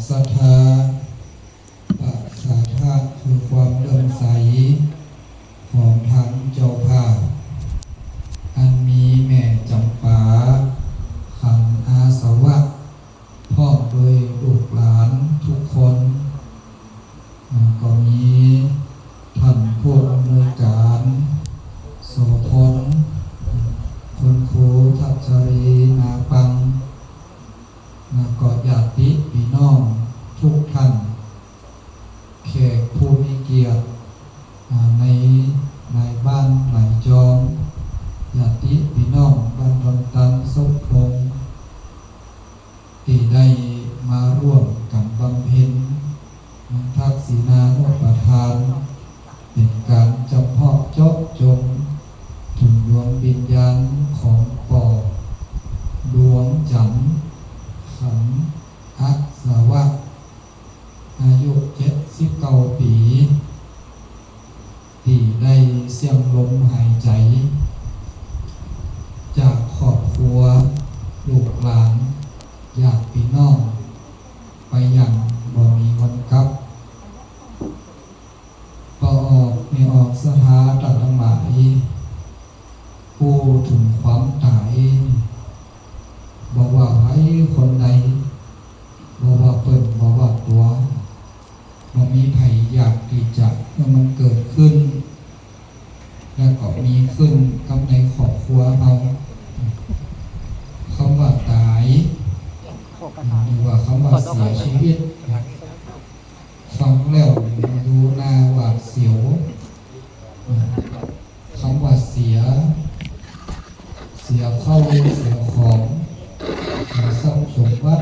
ສັດທາ ປະສາທະ ຄືຄວາມເຫຼື້ອມໃສຂອງທາງເຈົ້າພາບ ອັນມີແມ່ຈຳປາ ຂັນອາສະວະ ພ້ອມໂດຍລູກຫຼານທຸກຄົນ ກໍມີທ່ານຜູ້ອຳນວຍການ ໂສພົນ ຄຸນຄູ ທັດຊະລີ ນາປັງ ແລະ ກໍຍາດຕິພີ່ນ້ອງທຸກທ່ານ ແຂກຜູ້ມີກຽດ ໃນຫຼາຍບ້ານຫຼາຍຈອມ ຍາດຕິພີ່ນ້ອງບ້ານດອນຕັນ ສົບລົງ ທີ່ໄດ້ມາຮ່ວມກັນບຳເພັນທັກສິນານຸປະທານ ເປັນການຈຳເພາະເຈາະຈົງເຖິງດວງວິນຍານຂອງປໍດວງຈັນ ຂັນອາສະວະ ອາຍຸເຈັດສິບເກົ້າປີ ທີ່ໄດ້ສ່ຽງລົມຫາຍໃຈ ຈາກຄອບຄົວ ລູກຫຼານ ຍາດພີ່ນ້ອງ ໄປຢ່າງບໍ່ມີວັນກັບ. ພໍ່ອອກແມ່ອອກສັດທາທ່ານທັງຫຼາຍ ຜູ້ເຖິງຄວາມຕາຍ ບໍ່ວ່າໃຜຄົນໃດ ບໍ່ວ່າເພິ່ນ ບໍ່ວ່າຕົວ ບໍ່ມີໃຜຢາກທີ່ຈະໃຫ້ມັນເກີດຂຶ້ນ ແລະ ກໍມີຂຶ້ນກັບໃນຄອບຄົວເຮົາ. ຄຳວ່າຕາຍ ຫຼືວ່າຄຳວ່າເສຍຊີວິດ ຟັງແລ້ວມັນດູໜ້າຫວາດສຽວ. ຄຳວ່າເສຍ ເສຍເຂົ້າເສຍຂອງ ເສຍຊັບສົມບັດ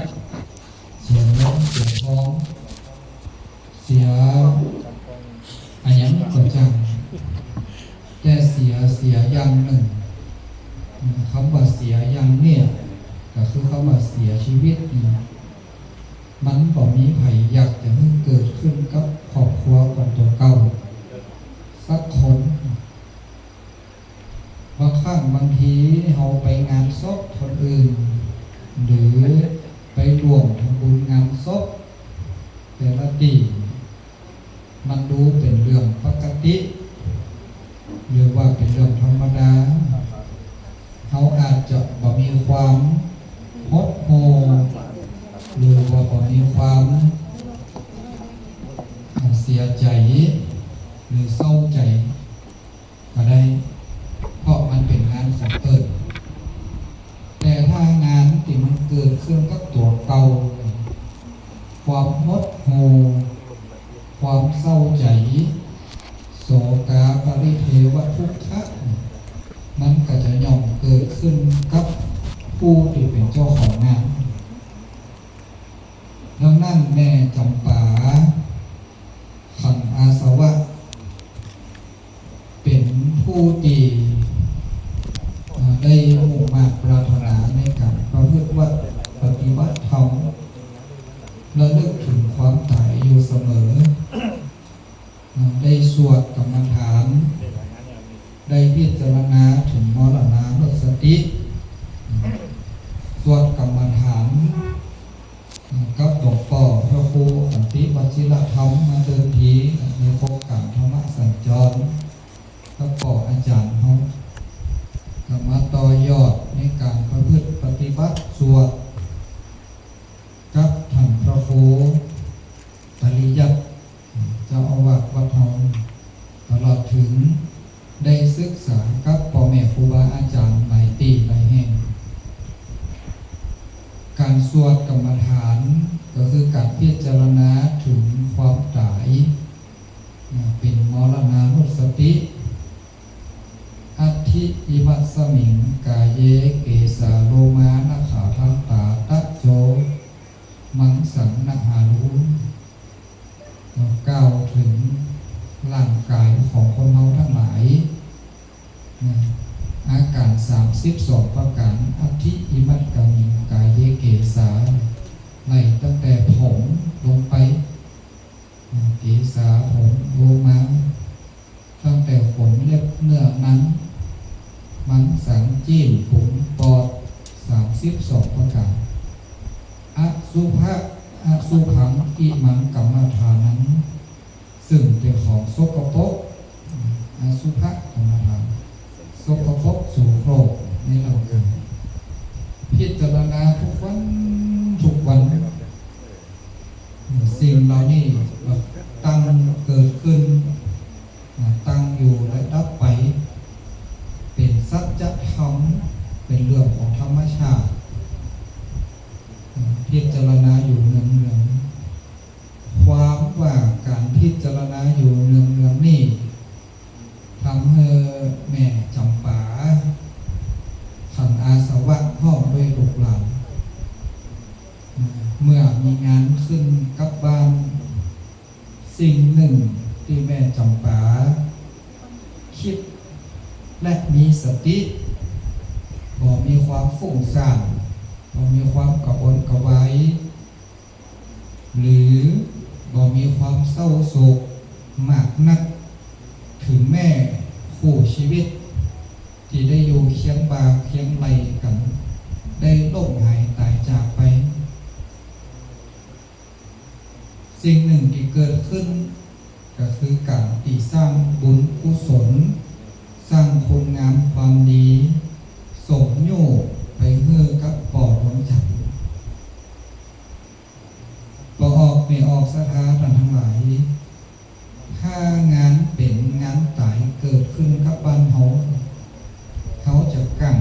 ເສຍເງິນເສຍທອງ ເສຍອາຫຍັງກໍຊ່າງ ແຕ່ເສຍ ເສຍຢ່າງໜຶ່ງ. ຄຳວ່າເສຍຢ່າງເນີ້ຍ ກໍຄືຄຳວ່າເສຍຊີວິດນີ້ ມັນບໍ່ມີໃຜຢາກຈະໃຫ້ເກີດຂຶ້ນກັບຄອບຄົວຂອງຕົວເກົ່າສັກຄົນ. ບາງຄັ້ງບາງທີເຮົາໄປງານສົບຄົນອື່ນ ຫຼື ໄປຮ່ວມທຳບຸນງານສົບແຕ່ລະປີ ມັນດູເປັນເລື່ອງປົກກະຕິ ຫຼືວ່າເປັນເລື່ອງທຳມະດາ. ເຮົາອາດຈະບໍ່ມີຄວາມຫົດຫູ່ ຫຼືວ່າບໍ່ມີຄວາມເສຍໃຈ ຫຼືເສົ້າໃຈກໍໄດ້ ເພາະມັນເປັນງານຂອງເພິ່ນ. ແຕ່ຖ້າງານທີ່ມັນເກີດຂຶ້ນກັບຕົວເກົ່າ ຄວາມຫົດຫູ່ ຄວາມເສົ້າໃຈ ໂສກາປະລິເທວະທຸກຂະ ມັນກໍຈະຍ່ອມເກີດຂຶ້ນກັບຜູ້ທີ່ເປັນເຈົ້າຂອງງານ. ດັ່ງນັ້ນ ແມ່ຈຳປາ ຂັນອາສະວະ ເປັນຜູ້ທີ່ ເອີ່ ໄດ້ມຸ່ງມາດປາດຖະໜາໃນການປະພຶດວັດປະຕິບັດທຳ ລະນຶກເຖິງຄວາມຕາຍຢູ່ສະເໝີ, ໄດ້ສວດກຳມະຖານ, ໄດ້ພິຈາລະນາເຖິງມໍລະນານຸດສະຕິ, ສວດກຳມະຖານ ກັບຫຼວງພໍ່ພະຄູ ຂັນຕິວະຊິລະທຳ ມາເດີມທີໃນໂຄງການທຳມະສັນຈອນ ກັບພໍ່ອາຈານເຮົາ ກໍມາຕໍ່ຍອດໃນການປະພຶດປະຕິບັດສວດ ກັບທ່ານພະຄູ ປະລິຍັດ ເຈົ້າອາວາດວັດເຮົາ ຕະຫຼອດເຖິງໄດ້ສຶກສາກັບພໍ່ແມ່ຄູບາອາຈານຫຼາຍທີ່ຫຼາຍແຫ່ງ. ການສວດກຳມະຖານກໍຄືການພິຈາລະນາເຖິງຄວາມຕາຍ ເປັນມໍລະນານຸດສະຕິ. ອັດຖິອິມັດສະມິງ ກາເຍ ເກສາ ໂລມາ ນະຂາ ທັນຕາ ຕະໂຈ ມັງສັງ ນະຫາລູ ກ່າວເຖິງຮ່າງກາຍຂອງຄົນເຮົາທັງຫຼາຍ ນະ ອາການສາມສິບສອງປະການ. ອັດຖິອິມັດສະມິງ ກາເຍ ເກສາ ໄລ່ຕັ້ງແຕ່ຜົມລົງໄປ ເກສາ ຜົມ ໂລມາ ຕັ້ງແຕ່ຂົນ ເລັບ ເນື້ອ ໜັງ ມັງສັງ ຊີ້ນ ປຸງ ປອດ ສາມສິບສອງປະການ. ອະສຸພະ ອະສຸພັງ ອິມັງ ກຳມະຖານັງ ຊຶ່ງເປັນຂອງສົກກະປົກ ອະສຸພະກຳມະຖານ ສົກກະປົກໂສໂຄຣກໃນເຫຼົ່າກາຍ ພິຈາລະນາທຸກວັນ ທຸກວັນ ສິ່ງເຫຼົ່ານີ້ຕັ້ງເກີດຂຶ້ນ ຕັ້ງຢູ່ ແລະ ດັບໄປ ເປັນສັດຈະທຳ ເປັນເລື່ອງຂອງທຳມະຊາດ ພິຈາລະນາຢູ່ເນືອງໆ ຄວາມວ່າການພິຈາລະນາຢູ່ເນືອງໆນີ້ ທຳໃຫ້ແມ່ຈຳປາຂັງອາສະວະພ້ອມດ້ວຍລູກຫຼານ ເມື່ອມີງານຂຶ້ນກັບບ້ານ ສິ່ງໜຶ່ງທີ່ແມ່ຈຳປາຄິດ ແລະ ມີສະຕິ ບໍ່ມີຄວາມຟຸ້ງສ້ານ ບໍ່ມີຄວາມກະວົນກະວາຍ ຫຼື ບໍ່ມີຄວາມເສົ້າໂສກມາກນັກ ເຖິງແມ້ຄູ່ຊີວິດທີ່ໄດ້ຢູ່ຄຽງບ່າຄຽງໄຫຼ່ກັນ ໄດ້ລົ້ມຫາຍຕາຍຈາກໄປ. ສິ່ງໜຶ່ງທີ່ເກີດຂຶ້ນ ກໍຄືການທີ່ສ້າງບຸນກຸສົນ, ສ້າງຄຸນງາມຄວາມດີ, ສົ່ງໂຍກໄປເຮີກັບປໍດວງຈັນ. ພໍ່ອອກແມ່ອອກສະຖາທ່ານທັງຫຼາຍ, ຖ້າງານເປັນງານຕາຍເກີດຂຶ້ນກັບບ້ານເຮົາ, ເຮົາຈະກັ້ນ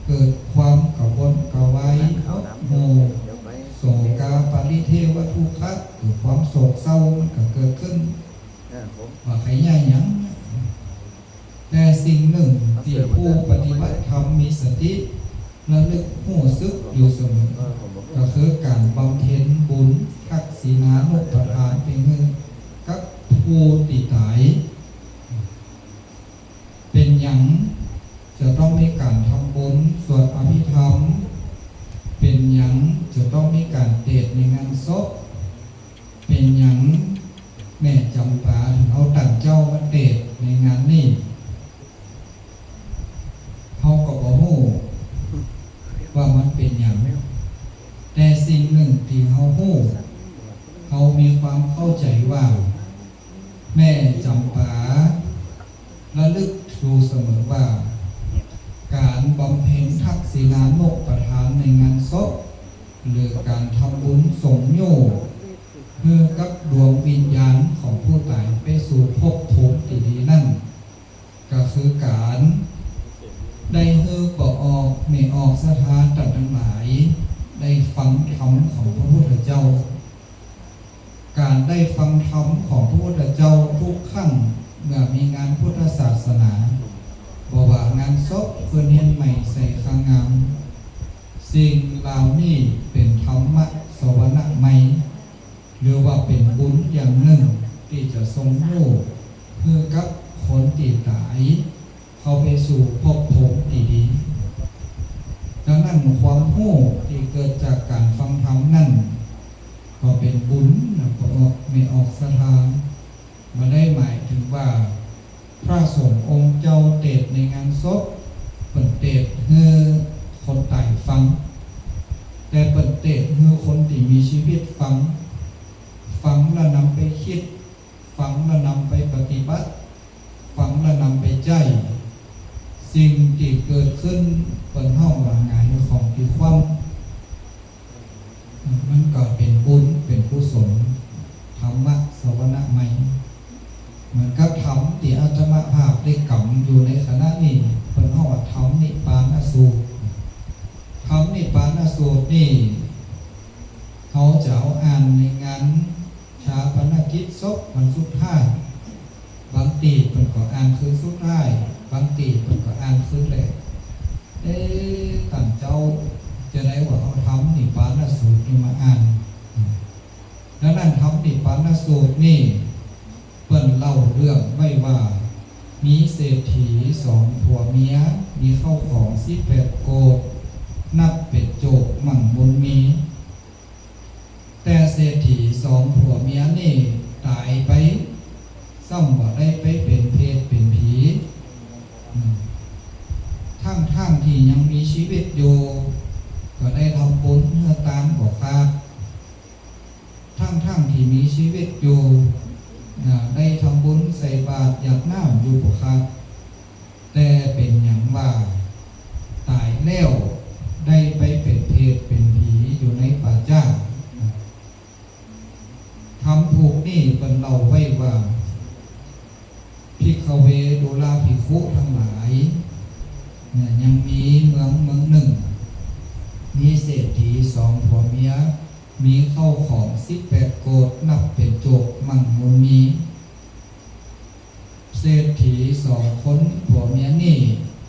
ເກີດຄວາມກະວົນກະວາຍ, ຫົດຫູ່, ໂສກາປະລິເທວະທຸກຂະ ຄືຄວາມໂສກເສົ້າມັນກໍເກີດຂຶ້ນ ວ່າໃຜຍ້າຍຫຍັງ. ແຕ່ສິ່ງໜຶ່ງທີ່ຜູ້ປະຕິບັດທຳມີສະຕິ ລະລຶກຮູ້ສຶກຢູ່ສະເໝີ ກໍຄືການບຳເພັນບຸນທັກສິນານຸປະທານເປັນເຮືອນກັບຜູ້ທີ່ຕາຍ. ເປັນຫຍັງຈະຕ້ອງມີການທຳບຸນສວດອະພິທຳ? ເປັນຫຍັງຈະຕ້ອງມີການເຕດໃນງານສົບ? ເປັນຫຍັງແມ່ຈຳປາເຖິງເອົາຕານເຈົ້າມາເຕດໃນງານນີ້? ເຮົາກໍບໍ່ຮູ້ວ່າມັນເປັນຫຍັງ, ແຕ່ສິ່ງໜຶ່ງທີ່ເຮົາຮູ້, ເຮົາມີຄວາມເຂົ້າໃຈວ່າ ແມ່ຈຳປາລະລຶກຢູ່ສະເໝີວ່າ ການບຳເພັນທັກສິນານຸປະທານໃນງານສົບ ຫຼື ການທຳບຸນສົ່ງໂຍກເຮືອກັບດວງວິນຍານຂອງຜູ້ຕາຍໄປສູ່ພົບພູມທີ່ດີນັ້ນ ກໍຄືການໄດ້ເຮີພໍ່ອອກແມ່ອອກສະຖາທ່ານທັງຫຼາຍ ໄດ້ຟັງທຳຂອງພະພຸດທະເຈົ້າ. ການໄດ້ຟັງທຳຂອງພະພຸດທະເຈົ້າທຸກຄັ້ງເມື່ອມີງານພຸດທະສາສະໜາ, ບໍ່ວ່າງານສົບ, ເພິ່ນເຮັດໃໝ່ໃສ່ຄາງງາມ, ສິ່ງເຫຼົ່ານີ້ເປັນທຳມະສະວະນະໃໝ່ ຫຼືວ່າເປັນບຸນຢ່າງໜຶ່ງທີ່ຈະສົ່ງໂຍກເຮືອກັບຄົນທີ່ຕາຍ ເຂົ້າໄປສູ່ພົບພູມທີ່ດີ. ດັ່ງນັ້ນ, ຄວາມຮູ້ທີ່ເກີດຈາກການຟັງທຳນັ້ນ ກໍເປັນບຸນນຳພໍ່ອອກແມ່ອອກສະຖາ. ບໍ່ໄດ້ໝາຍເຖິງວ່າ ພະສົງອົງເຈົ້າເຕດໃນງານສົບ ເພິ່ນເຕດໃຫ້ຄົນຕາຍຟັງ, ແຕ່ເພິ່ນເຕດໃຫ້ຄົນທີ່ມີຊີວິດຟັງ, ຟັງແລ້ວນຳໄປຄິດ, ຟັງແລ້ວນຳໄປປະຕິບັດ, ຟັງແລ້ວນຳໄປໃຊ້. ສິ່ງທີ່ເກີດຂຶ້ນ ເພິ່ນເວົ້າວ່າຫງາຍຂອງທີ່ຄວ່ຳ, ມັນກໍເປັນບຸນເປັນກຸສົນ, ທຳມະສະວະນະໃໝ່. ເໝືອນກັບທຳທີ່ອາດຕະມະພາບໄດ້ກຳຢູ່ໃນຂະນະນີ້, ເພິ່ນເວົ້າວ່າທຳນິບານະສູດ. ທຳນິບານະສູດນີ້ ເຮົາຈະເອົາອ່ານໃນງານ ຊາປະນະກິດສົບວັນສຸດທ້າຍ, ບາງທີເພິ່ນກໍອ່ານຄືນສຸດທ້າຍ, ບາງທີເພິ່ນກໍອ່ານຄືນແລກ. ເອ, ທ່ານເຈົ້າຈະໄດ້ວ່າເອົາທຳນິບານະສູດນີ້ມາອ່ານ. ດັ່ງນັ້ນ ທຳນິບານະສູດນີ້ ເພິ່ນເລົ່າເລື່ອງໄວ້ວ່າ ມີເສດຖີສອງຜົວເມຍ ມີເຂົ້າຂອງສິບແປດໂກດ ນັບເປັນໂຈກໝັ້ງບຸນມີ. ແຕ່ເສດຖີສອງຜົວເມຍນີ້ຕາຍໄປ, ຊ້ຳວ່າໄດ້ໄປເປັນເຜດເປັນຜີ, ທັງໆທີ່ຍັງມີຊີວິດຢູ່ ກໍໄດ້ທຳບຸນເຮືອຕານບໍ່ຂາດ. ມີຊີວິດຢູ່ ນະ ໄດ້ທຳບຸນໃສ່ບາດຢາດນ້ຳຢູ່ບໍ່ຂາດ, ແຕ່ເປັນຫຍັງວ່າຕາຍແລ້ວໄດ້ໄປເປັນເປດເປັນຜີຢູ່ໃນປ່າຊ້າ? ຄຳພູກນີ້ເພິ່ນເລົ່າໄວ້ວ່າ ພິກຂະເວ ດູລາພິກຂຸທັງຫຼາຍ, ຍັງມີເມືອງເມືອງໜຶ່ງ ມີເສດຖີສອງຜົວເມຍ, ມີເຂົ້າຂອງສິບແປດໂກດ ນັບເປັນໂຈກມັ່ງມູນມີ. ເສດຖີສອງຄົນຜົວເມຍນີ້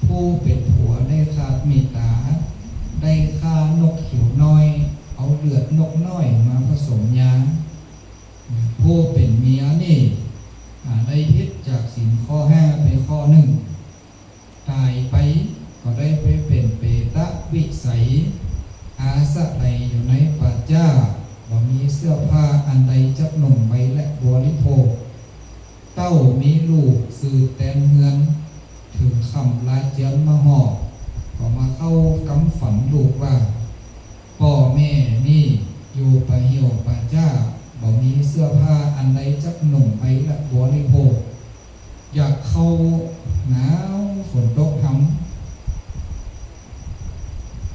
ຜູ້ເປັນຜົວໄດ້ຂາດເມດຕາ, ໄດ້ຂ້ານົກຂຽວນ້ອຍ, ເອົາເລືອດນົກນ້ອຍມາປະສົມຢາ. ຜູ້ເປັນເມຍນີ້ ອາ ໄດ້ຜິດຈາກສິນຂໍ້ຫ້າໄປຂໍ້ໜຶ່ງ, ຕາຍໄປກໍໄດ້ໄປເປັນເປຕະວິໄສ, ອາສະໄລຢູ່ໃນປ່າຊ້າ, ບໍ່ມີເສື້ອຜ້າອັນໃດຈັກນຸ່ງໄວ້ ແລະ ບໍລິໂພກ. ເຕົ້າມີລູກສືບແຕ່ງເຮືອນ, ເຖິງຄ່ຳລາຈຽນມາຮອດ ກໍມາເຂົ້າຄຳຝັນລູກວ່າ ພໍ່ແມ່ນີ້ຢູ່ປ່າຫິ້ວປ່າຊ້າ, ບໍ່ມີເສື້ອຜ້າອັນໃດຈັກນຸ່ງໄປ ແລະ ບໍລິໂພກ. ຢາກເຂົ້າໜາວຝົນຕົກຮຳ,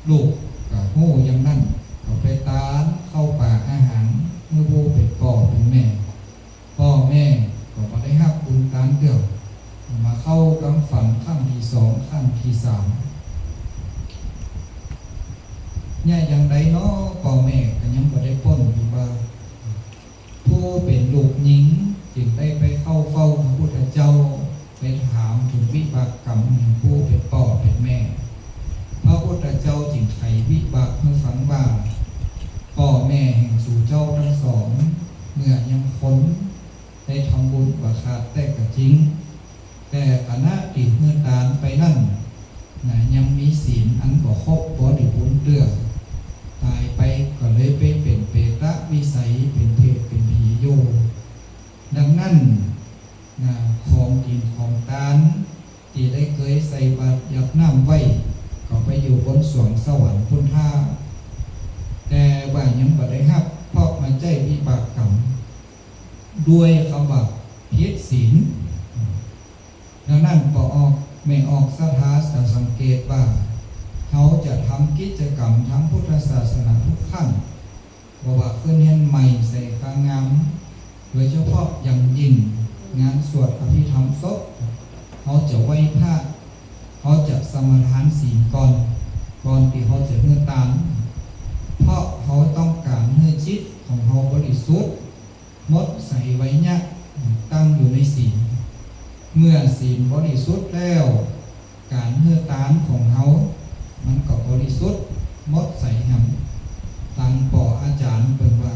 ລູກກໍຮູ້ຢ່າງນັ້ນ, ກໍໄປຕານເຂົ້າປາອາຫານໃຫ້ຜູ້ເປັນພໍ່ເປັນແມ່. ພໍ່ແມ່ກໍບໍ່ໄດ້ຮັບບຸນຕານເທື່ອ, ມາເຂົ້າຄຳຝັນຄັ້ງທີສອງ, ຄັ້ງທີສາມ. ຍາດຢ່າງໃດເນາະ, ພໍ່ແມ່ກໍຍັງບໍ່ໄດ້ປົ້ນຢູ່ວ່າ ຜູ້ເປັນລູກຍິງຈຶ່ງໄດ້ໄປເຂົ້າເຝົ້າພະພຸດທະເຈົ້າ, ໄປຖາມເຖິງວິບາກກຳແຫ່ງຜູ້ເປັນພໍ່ເປັນແມ່. ພະພຸດທະເຈົ້າຈຶ່ງໄຂວິບາກໃຫ້ຟັງວ່າ, ພໍ່ແມ່ແຫ່ງສູເຈົ້າທັງສອງ ເມື່ອຍັງຄົນໄດ້ທຳບຸນບໍ່ຂາດແຕ່ກໍຈິງ, ແຕ່ຂະນະທີ່ເຮືອຕານໄປນັ້ນນະ ຍັງມີສິນອັນບໍ່ຄົບບໍລິບູນເທື່ອ, ຕາຍໄປກໍເລີຍໄປເປັນເປຕະວິໄສ, ເປັນເປດເປັນຜີຢູ່. ດັ່ງນັ້ນນະ ຂອງກິນຂອງທານທີ່ໄດ້ເຄີຍໃສ່ບາດຢາດນ້ຳໄວ້ ກໍໄປຢູ່ບົນສວງສະຫວັນພຸ້ນທ່າ, ແຕ່ວ່າຍັງບໍ່ໄດ້ຮັບ ເພາະມາໃຊ້ວິບາກກຳ ດ້ວຍຄຳວ່າຜິດສິນ. ດັ່ງນັ້ນ ພໍ່ອອກແມ່ອອກສັດທາຈະສັງເກດວ່າ ເຮົາຈະທຳກິດຈະກຳທາງພຸດທະສາສະໜາທຸກຄັ້ງ, ບໍ່ວ່າຂຶ້ນຮຽນໃໝ່ໃສ່ຄາງາມ, ໂດຍສະເພາະຢ່າງຍິ່ງງານສວດອະພິທຳສົບ, ເຮົາຈະໄຫວ້ພະ, ເຮົາຈະສະມາທານສິນກ່ອນ, ກ່ອນທີ່ເຮົາຈະເຮືອຕານ, ເພາະເຮົາຕ້ອງການໃຫ້ຈິດຂອງເຮົາບໍລິສຸດ ໝົດໃສໄວຍະຕັ້ງຢູ່ໃນສິນ. ເມື່ອສິນບໍລິສຸດແລ້ວ, ການເຮືອຕານຂອງເຮົາມັນກໍບໍລິສຸດໝົດໃສນຳ. ດັ່ງພໍ່ອາຈານເພິ່ນວ່າ,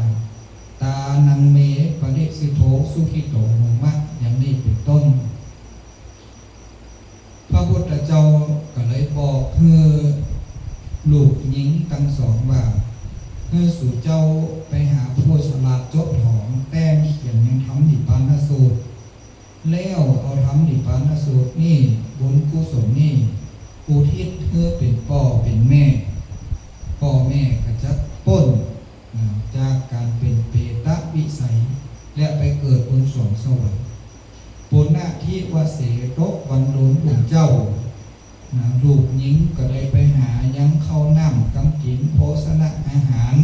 ຕານັງເມປະລິສຸດໂທສຸກິໂຕໂຫມະ ຢ່າງນີ້ເປັນຕົ້ນ. ພະພຸດທະເຈົ້າກໍເລີຍບອກໃຫ້ລູກຍິງທັງສອງວ່າ, ໃຫ້ສູເຈົ້າໄປຫາຜູ້ສະຫຼາດຈົບຖອງແຕ້ມຂຽນໃນທຳນິບານະສູດ, ແລ້ວເອົາທຳນິບານະສູດນີ້, ບຸນກຸສົນນີ້ ອຸທິດໃຫ້ເປັນພໍ່ເປັນແມ່. ພໍ່ແມ່ກໍຈະປົ້ນ ນະ ຈາກການເປັນເປຕະວິໄສ ແລະ ໄປເກີດບົນສວງສະຫວັນ. ປຸນນະທິວະເສ ຕົກວັນໂລນບຸນເຈົ້າ, ນະ ລູກຍິງກໍໄດ້ໄປຫາຍັງເຂົ້ານ້ຳກຳກິນໂພຊະນະອາຫານ,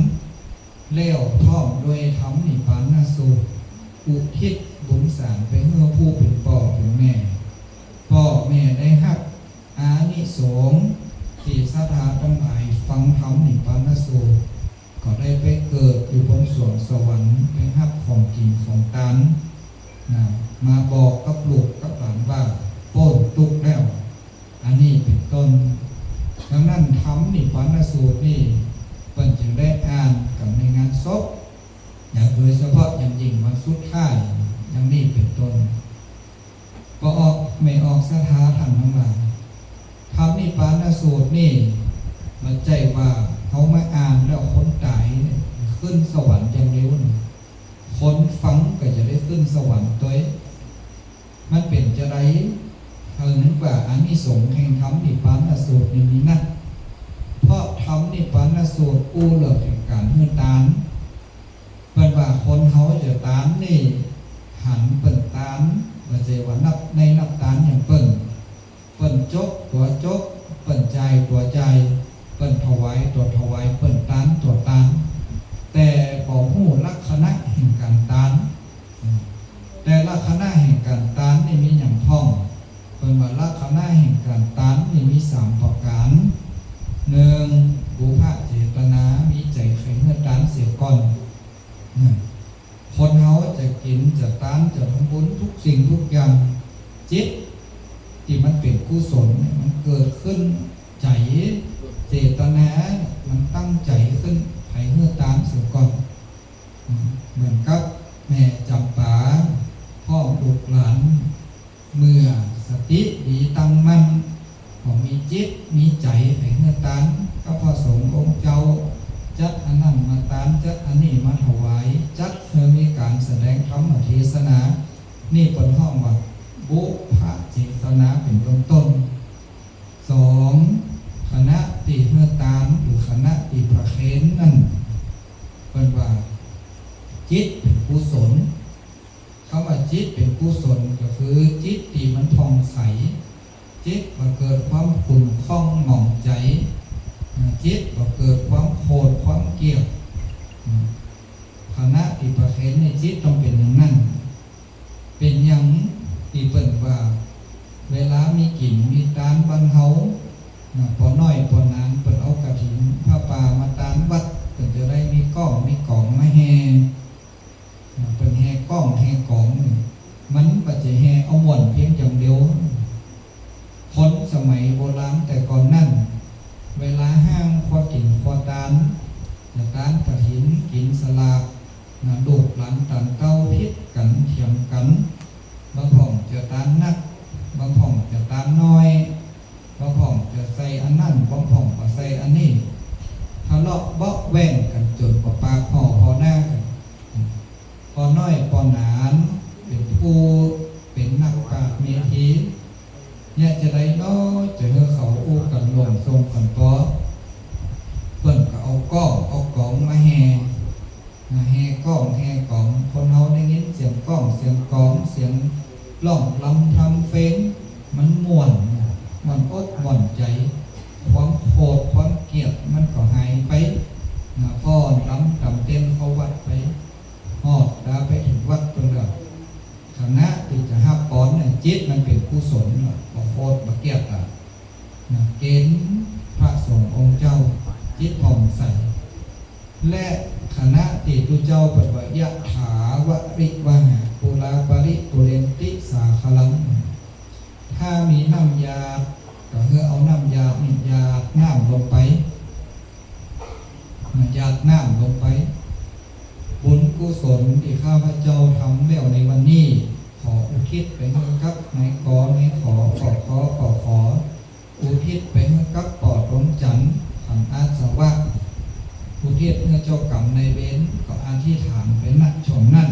ແລ້ວພ້ອມດ້ວຍທຳນິບານະສູດ ອຸທິດບຸນສານໄປໃຫ້ຜູ້ເປັນພໍ່ເປັນແມ່. ພໍ່ແມ່ໄດ້ຮັບອານິສົງທີ່ສັດທາທັງຫຼາຍຟັງທຳນິບານະສູດ ກໍໄດ້ໄປເກີດຢູ່ບົນສວງສະຫວັນ, ໄປຮັບຂອງກິນຂອງທານນະ, ມາບອກກັບລູກກັບຫຼານວ່າ ໂປ້ນທຸກແລ້ວ, ອັນນີ້ເປັນຕົ້ນ. ດັ່ງນັ້ນ ທຳນິບານະສູດນີ້ ເພິ່ນຈຶ່ງໄດ້ອ່ານກັນໃນງານສົບ, ຢ່າງໂດຍສະເພາະຢ່າງຍິ່ງວັນສຸດທ້າຍ, ຢ່າງນີ້ເປັນຕົ້ນ. ພໍ່ອອກແມ່ອອກສັດທາທ່ານທັງຫຼາຍ, ທຳນິບານະສູດນີ້ ບໍ່ໃຊ່ວ່າເຮົາມາອ່ານແລ້ວຄົນຕາຍຂຶ້ນສະຫວັນຢ່າງດຽວນະ, ຄົນຟັງກໍຈະໄດ້ຂຶ້ນສະຫວັນຕົວເອງ. ມັນເປັນຈັ່ງໃດ? ເຮົານຶກວ່າອານິສົງແຫ່ງທຳນິບານະສູດນີ້ມີນັກ, ເພາະທຳນິບານະສູດອູ້ເລື່ອງແຫ່ງການໃຫ້ທານ. ເພິ່ນວ່າຄົນເຮົາຈະ ຕານນີ້ ຫັນເປັນຕານ ບໍ່ໃຊ່ວ່ານັບໃນນັບຕານຫຍັງເປັນ ເປັນຈົກຕົວຈົກ ເປັນຈ່າຍຕົວຈ່າຍ ເປັນຖະຫວາຍຕົວຖະຫວາຍ ເປັນຕານຕົວຕານ ແຕ່ບໍ່ຮູ້ລັກຂະນະແຫ່ງການຕານ. ແຕ່ລັກຂະນະແຫ່ງການຕານນີ້ມີຫຍັງພ້ອງ? ເພິ່ນວ່າລັກຂະນະແຫ່ງການຕານນີ້ມີສາມປະການ. ໜຶ່ງ ປຸບພະເຈຕະນາ ມີໃຈໃຫ້ເຮືອຕານເສຍກ່ອນ. ຄົນເຮົາຈະກິນ ຈະຕານ ຈະທຳບຸນ ທຸກສິ່ງທຸກຢ່າງ ຈິດທີ່ມັນເປັນກຸສົນ ມັນເກີດຂຶ້ນ ໃຈ ເຈຕະນາ ມັນຕັ້ງໃຈຂຶ້ນ ໃຫ້ເຮືອຕານເສຍກ່ອນ. ເໝືອນກັບແມ່ຈຳປາ ພ້ອມລູກຫຼານ ເມື່ອສະຕິດີຕັ້ງໝັ້ນ ກໍມີຈິດມີໃຈໃຫ້ເຮືອຕານ ກັບພະສົງອົງເຈົ້າ ຈັດອັນນັ້ນມາຕານ ຈັດອັນນີ້ມາຖະຫວາຍ ຈັດໃຫ້ມີການສະແດງທຳມະເທສະນາ. ນີ້ເພິ່ນຮ້ອງວ່າ ບຸບພະເຈຕະນາ ເປັນເບື້ອງຕົ້ນ. ສອງ ຂະນະທີ່ເຮືອຕານ ຫຼື ຂະນະທີ່ປະເຄນນັ້ນ ເພິ່ນວ່າ ຈິດເປັນກຸສົນ. ຄຳວ່າຈິດເປັນກຸສົນ ກໍຄືຈິດທີ່ມັນຜ່ອງໃສ, ຈິດບໍ່ເກີດຄວາມຂຸ້ນຂ້ອງໝອງໃຈ, ຈິດບໍ່ເກີດຄວາມໂຄດຄວາມກຽດ. ຂະນະທີ່ປະເຄນນີ້ ຈິດຕ້ອງເປັນຢ່າງນັ້ນ. ເປັນຫຍັງທີ່ເພິ່ນວ່າ ເວລາມີກິນມີທານບ້ານເຮົາ ນະ ພໍ່ນ້ອຍພໍ່ນາງ ເພິ່ນເອົາກະຖິງຜ້າປ່າມາຕານວັດ ເພິ່ນຈະໄດ້ມີກ້ອງມີກອງມາແຫ່ ນະ ເພິ່ນແຫ່ກ້ອງແຫ່ກອງນີ້ ມັນບໍ່ໃຊ່ແຫ່ເອົາມ່ວນພຽງຢ່າງດຽວ. ຄົນສະໄໝໂບລານແຕ່ກ່ອນນັ້ນ ເວລາຮ່າງຄວາມກິນຄວາມທານ ຈະທານກະຖິງ ກິນສະຫຼາກ ນະ ລູກຫຼານຕານເຕົ້າຜິດກັນຖຽງກັນ, ບາງພ້ອງຈະທານໜັກ ບາງພ້ອງຈະທານໜ້ອຍ, ບາງພ້ອງຈະໃສ່ອັນນັ້ນ ບາງພ້ອງກໍໃສ່ອັນນີ້, ທະເລາະເບາະແວ້ງກັນຈົນປາປາກຫໍ່ພໍໜ້າກັນ. ພໍ່ນ້ອຍພໍ່ນາງເປັນຜູ້ເປັນນັກປາດເມທີ ເຮັດຈັ່ງໃດເນາະ ຈະໃຫ້ເຂົາອູ້ກັນລົງສົ່ງກັນຕໍ່ ເພິ່ນກໍເອົາກ້ອງເອົາກອງມາແຫ່ ແຫ່ກ້ອງແຫ່ກອງ. ຄົນເຮົາໄດ້ຍິນສຽງກ້ອງສຽງກອງ ສຽງຮ້ອງລຳທຳເພງ ມັນມ່ວນ ມ່ວນອົກມ່ວນໃຈ, ຄວາມໂຄດຄວາມກຽດມັນກໍຫາຍໄປ ຟ້ອນລຳຕຳເຕັ້ນເຂົ້າວັດໄປ. ຮອດລາໄປເຖິງວັດເພິ່ນລະ ຂະນະທີ່ຈະຮັບປອນນັ້ນ ຈິດມັນເປັນກຸສົນລະ ບໍ່ໂຄດບໍ່ກຽດລະ ນະ ເກນພະສົງອົງເຈົ້າ ຈິດຜ່ອງໃສ. ແລະ ຂະນະທີ່ຕຸເຈົ້າເພິ່ນວ່າ ຍະຖາວະລິວະຫາ ປູລາປະລິປູເຣນຕິສາຄະລັງ ຖ້າມີນ້ຳຢາດ ກໍຄືເອົານ້ຳຢາດນີ້ຢາດນ້ຳລົງໄປ ຢາດນ້ຳລົງໄປ. ບຸນກຸສົນທີ່ຂ້າພະເຈົ້າທຳແລ້ວໃນວັນນີ້ ຂໍອຸທິດໄປໃຫ້ກັບນາຍ ກ ນາຍ ຂ ປ ຄ ປ ຂ ອຸທິດໄປໃຫ້ກັບ ປ ດວງຈັນ ຂັນອາສະວະ ອຸທິດໃຫ້ເຈົ້າກຳນາຍເວນ ກໍອະທິຖານໄປ ນະ ຊ່ວງນັ້ນ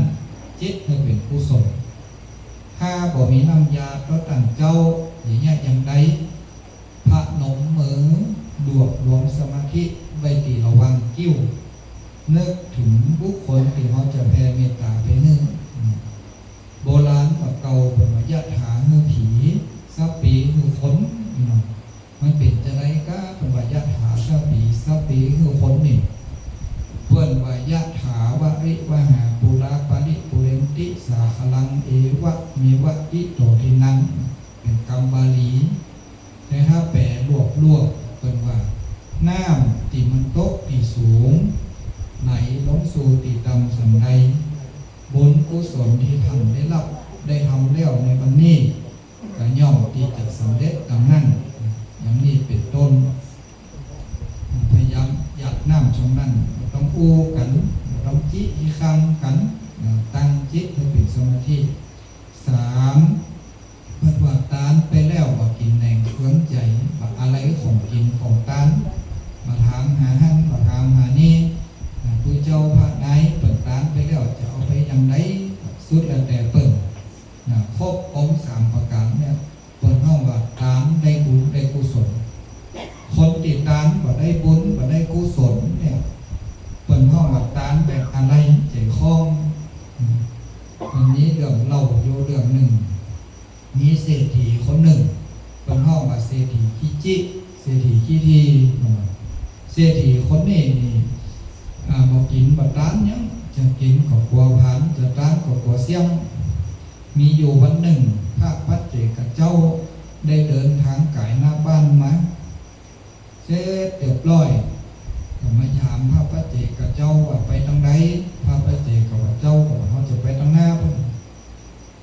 ຈິດໃຫ້ເປັນກຸສົນ. ຖ້າບໍ່ມີນ້ຳຢາດຕໍ່ທ່ານເຈົ້າ ໄລຍະຢ່າງໃດ ພະນົມມື ລວບລວມສະມາທິໄວ້ທີ່ລະຫວ່າງຄິ້ວ ນຶກເຖິງບຸກຄົນທີ່ເຮົາຈະແຜ່ເມດຕາໄປໃຫ້. ໂບລານວ່າເກົ່າເພິ່ນວ່າ ຍະຖາ ຄືຜີ ສະປີ ຄືຄົນ ພີ່ນ້ອງ. ມັນເປັນຈັ່ງໃດກະ ເພິ່ນວ່າ ຍະຖາ ສະປີ ສະປີ ຄືຄົນນີ້ ເພິ່ນວ່າ ຍະຖາວະລິວະຫາ ປູລາປະລິປູເຣນຕິສາຄະລັງ ເອວະເມວະ ອິໂຕ ທິນນັງ ເປັນກຳບາລີ. ແຕ່ຖ້າແປລວບໆ ເພິ່ນວ່າ ນ້ຳທີ່ມັນຕົກທີ່ສູງ ໄຫຼລົງສູ່ທີ່ຕ່ຳສ່ຳໃດ ບຸນກຸສົນທີ່ທ່ານໄດ້ຮັບໄດ້ທຳແລ້ວໃນວັນນີ້ ກໍຍ່ອມທີ່ຈະສຳເລັດດັ່ງນັ້ນ. ດັ່ງນີ້ເປັນຕົ້ນ ພະຍາຍາມຢາດນ້ຳຊ່ວງນັ້ນ ບໍ່ຕ້ອງອູ້ກັນ ບໍ່ຕ້ອງຈິອິຄັງກັນ ຕັ້ງຈິດໃຫ້ເປັນສະມາທິ. ສາມ ເພິ່ນວ່າ ຕານໄປແລ້ວ ບໍ່ກິນແໜງເຄືອງໃຈ ບໍ່ອາໄລຂອງກິນຂອງຕານ ບໍ່ຖາມຫາຫັ້ນ ບໍ່ຖາມຫານີ້. ຜູ້ເຈົ້າພະນາຍເພິ່ນຕານໄປແລ້ວ ຈະເອົາໄປຢ່າງໃດ ສຸດແລ້ວແຕ່ເພິ່ນ. ນະ ຄົບອົງສາມປະການເນຍ ເພິ່ນຮ້ອງວ່າ ຕານໄດ້ບຸນໄດ້ກຸສົນ. ຄົນທີ່ຕານບໍ່ໄດ້ບຸນບໍ່ໄດ້ກຸສົນເນຍ ເພິ່ນຮ້ອງວ່າ ຕານແບບອາໄລໃຈຄອງ. ມີເລື່ອງເລົ່າຢູ່ເລື່ອງໜຶ່ງ, ມີເສດຖີຄົນໜຶ່ງ ເພິ່ນຮ້ອງວ່າເສດຖີຂີ້ຈິ ເສດຖີຂີ້ຖີ່. ເສດຖີຄົນນີ້ນີ້ ອາ ບໍ່ກິນບໍ່ທານຫຍັງ, ຈະກິນກໍກົວຜານ, ຈະທານກໍກົວສ່ຽງ. ມີຢູ່ວັນໜຶ່ງ ພະປັດເຈກະເຈົ້າໄດ້ເດີນທາງກາຍນາບ້ານມາ ເສັດຮຽບຮ້ອຍ ກໍມາຖາມພະປັດເຈກະເຈົ້າວ່າໄປທາງໃດ. ພະປັດເຈກະເຈົ້າກໍວ່າ ເຮົາຈະໄປທາງໜ້າພຸ້ນ.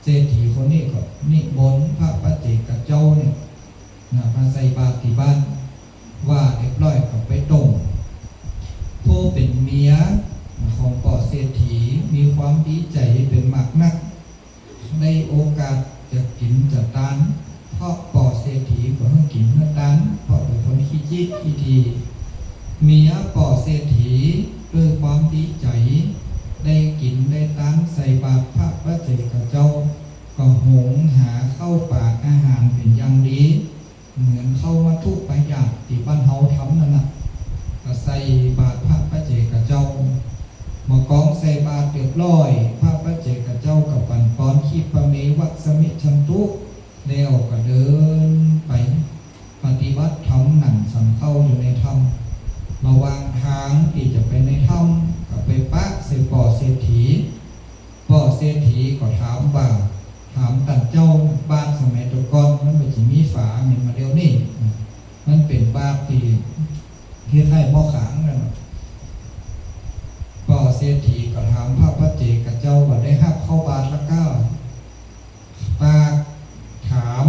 ເສດຖີຄົນນີ້ກໍນິມົນພະປັດເຈກະເຈົ້ານີ້ນະ ມາໃສ່ບາດທີ່ບ້ານ ວ່າຮຽບຮ້ອຍກໍໄປຕົງ. ຜູ້ເປັນເມຍຂອງພໍ່ເສດຖີມີຄວາມດີໃຈເປັນມາກນັກ ໄດ້ໂອກາດຈະກິນຈະທານ ເພາະພໍ່ເສດຖີບໍ່ໃຫ້ກິນໃຫ້ທານ ເພາະເປັນຄົນຂີ້ຈິຂີ້ຖີ່. ເມຍພໍ່ເສດຖີດ້ວຍຄວາມດີໃຈ ໄດ້ກິນໄດ້ທານໃສ່ບາດພະປັດເຈກະເຈົ້າ ກໍຫຸງຫາເຂົ້າປາອາຫານເປັນຢ່າງດີ ເໝືອນເຂົ້າວັດຖຸປະຫຍັດທີ່ບ້ານເຮົາທຳນັ້ນນະ ກໍໃສ່ບາດພະປັດເຈກະເຈົ້າ. ເມື່ອກອງໃສ່ບາດຮຽບຮ້ອຍ ພະປັດເຈກະເຈົ້າກໍປັນປອນ ຂິປະເມວະສະມິຈສັນຕຸ ແລ້ວກໍເດີນໄປປະຕິບັດທຳ ນັ່ງສັນເຂົ້າຢູ່ໃນຖ້ຳ. ລະຫວ່າງທາງທີ່ຈະໄປໃນຖ້ຳ ກໍໄປປະໃສ່ພໍ່ເສດຖີ. ພໍ່ເສດຖີກໍຖາມວ່າ ຖາມທ່ານເຈົ້າ, ບາດສະໄໝແຕ່ກ່ອນມັນບໍ່ຊິມີຝາ ແມ່ນບໍ່? ດຽວນີ້ມັນເປັນບາດທີ່ຄ້າຍໆໝໍ້ຂ້າງນັ້ນ. ພໍ່ເສດຖີກໍຖາມພະປັດເຈກະເຈົ້າວ່າ ໄດ້ຮັບເຂົ້າບາດແລ້ວກະ? ປາກຖາມ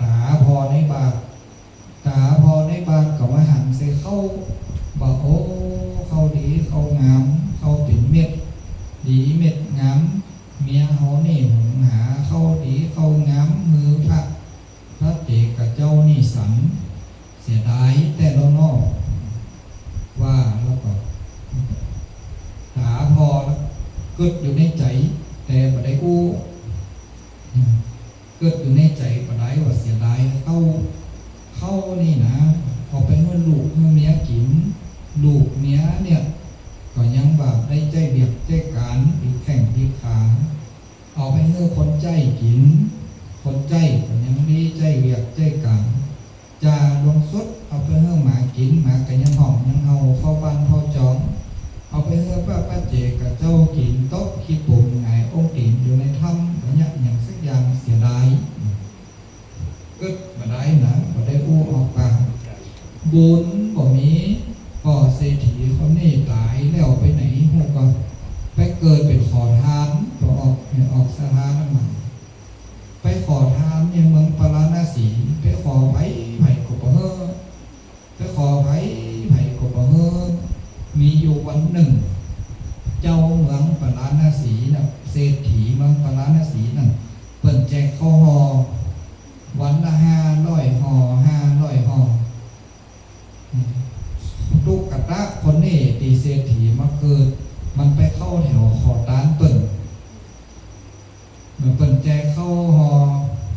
ຕາພໍ່ໃນບາດ. ຕາພໍ່ໃນບາດກໍມາຫັນໃສ່ເຂົ້າວ່າ ໂອ້ ເຂົ້າດີ ເຂົ້າງາມ ເຂົ້າເປັນເມັດດີເມັດງາມ, ເມຍເຮົານີ້ຫຸງຫາເຂົ້າດີເຂົ້າງາມ ໃຫ້ພະ ພະເຈກະເຈົ້ານີ້ສັນ, ເສຍດາຍແທ້ແລ້ວເນາະ ວ່າ. ແລ້ວກໍຕາພໍ່ກຶດຢູ່ໃນໃຈ ແຕ່ບໍ່ໄດ້ອູ້ ກຶດຢູ່ໃນໃຈປານໃດວ່າ ເສຍດາຍເຂົ້າ ເຂົ້ານີ້ນະ ເອົາໄປໃຫ້ລູກໃຫ້ເມຍກິນ, ລູກເມຍເນຍກໍຍັງວ່າໄດ້ໃຊ້ວຽກໃຊ້ການ ພິດແຂ້ງພິດຂາ, ເອົາໄປໃຫ້ຄົນໃຊ້ກິນ, ຄົນໃຊ້ກໍຍັງມີໃຊ້ວຽກໃຊ້ການ. ຈາລວງສຸດ ເອົາໄປໃຫ້ໝາກິນ, ໝາກໍຍັງຮ້ອງຍັງເຫົ່າເຝົ້າບ້ານເຝົ້າຈອງ, ເອົາໄປໃຫ້ພະປັດເຈກະເຈົ້າກິນ, ຕົກຂີ້ປຸ້ມຫງາຍອົງຕີນຢູ່ໃນຖ້ຳ ບໍ່ຍາກຫຍັງສັກຢ່າງ, ເສຍດາຍ. ກຶດບໍ່ໄດ້ນະ, ບໍ່ໄດ້ອູ້ອອກປາກ. ບຸນບໍ່ມີ, ພໍ່ເສດຖີຄົນນີ້ຕາຍແລ້ວໄປໃນຮູ້ບໍ່? ໄປເກີດເປັນຂໍທານ, ໄປອອກ ໄປອອກສະຖານະໝາ. ໄປຂໍທານຢູ່ເມືອງປາລານະສີ, ໄປຂໍໃຜ ໃຜກໍບໍ່ໃຫ້, ໄປຂໍໃຜ ໃຜກໍບໍ່ໃຫ້. ມີຢູ່ວັນໜຶ່ງ ເຈົ້າເມືອງປາລານະສີນະ, ເສດຖີເມືອງປາລານະສີນັ້ນ ເພິ່ນແຈກເຂົ້າຫໍ່ ວັນລະຫ້າຮ້ອຍຫໍ່ ຫ້າຮ້ອຍຫໍ່. ຕຸກກະຕະຄົນນີ້ທີ່ເສດຖີມາເກີດ, ມັນໄປເຂົ້າແຖວຂໍທານເພິ່ນ. ເມື່ອເພິ່ນແຈກເຂົ້າຫໍ່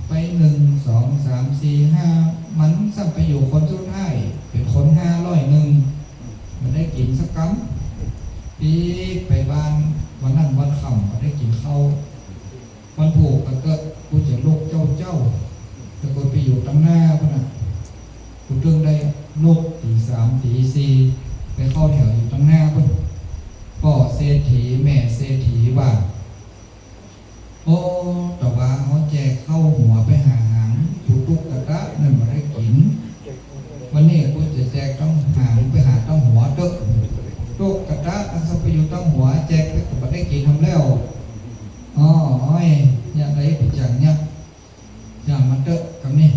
ໄປ ໜຶ່ງ ສອງ ສາມ ສີ່ ຫ້າ ມັນຊ້ຳໄປຢູ່ຄົນສຸດທ້າຍ ເປັນຄົນຫ້າຮ້ອຍໜຶ່ງ, ບໍ່ໄດ້ກິນສັກກຳ. ປີກໄປບ້ານ, ວັນນັ້ນວັນຄ່ຳກໍໄດ້ກິນເຂົ້າ. ວັນພຸດກໍເກີດ ກູຈະລຸກເຈົ້າໆ ແລ້ວກໍໄປຢູ່ຕັງໜ້າພຸ້ນນະ, ກູຈຶ່ງໄດ້ລຸກຕີສາມຕີສີ່ ໄປເຂົ້າແຖວຢູ່ຕັງໜ້າພຸ້ນ. ພໍ່ເສດຖີ ແມ່ເສດຖີວ່າ ໂອ້ ຕາວ່າເຮົາແຈກເຂົ້າຫົວໄປຫາຫາງ ຜູ້ຕຸກກະຕະນັ້ນບໍ່ໄດ້ກິນ, ວັນນີ້ກູຈະແຈກທັງຫາງໄປຫາທັງຫົວເດີ້. ຕຸກກະຕະທັງສັບໄປຢູ່ທັງຫົວ, ແຈກໄປກໍບໍ່ໄດ້ກິນນຳແລ້ວ. ໂອ້ຍ ຍາດໃດໄປຈັງຍາດ ຢ່າມາເຕີະກັບນີ້.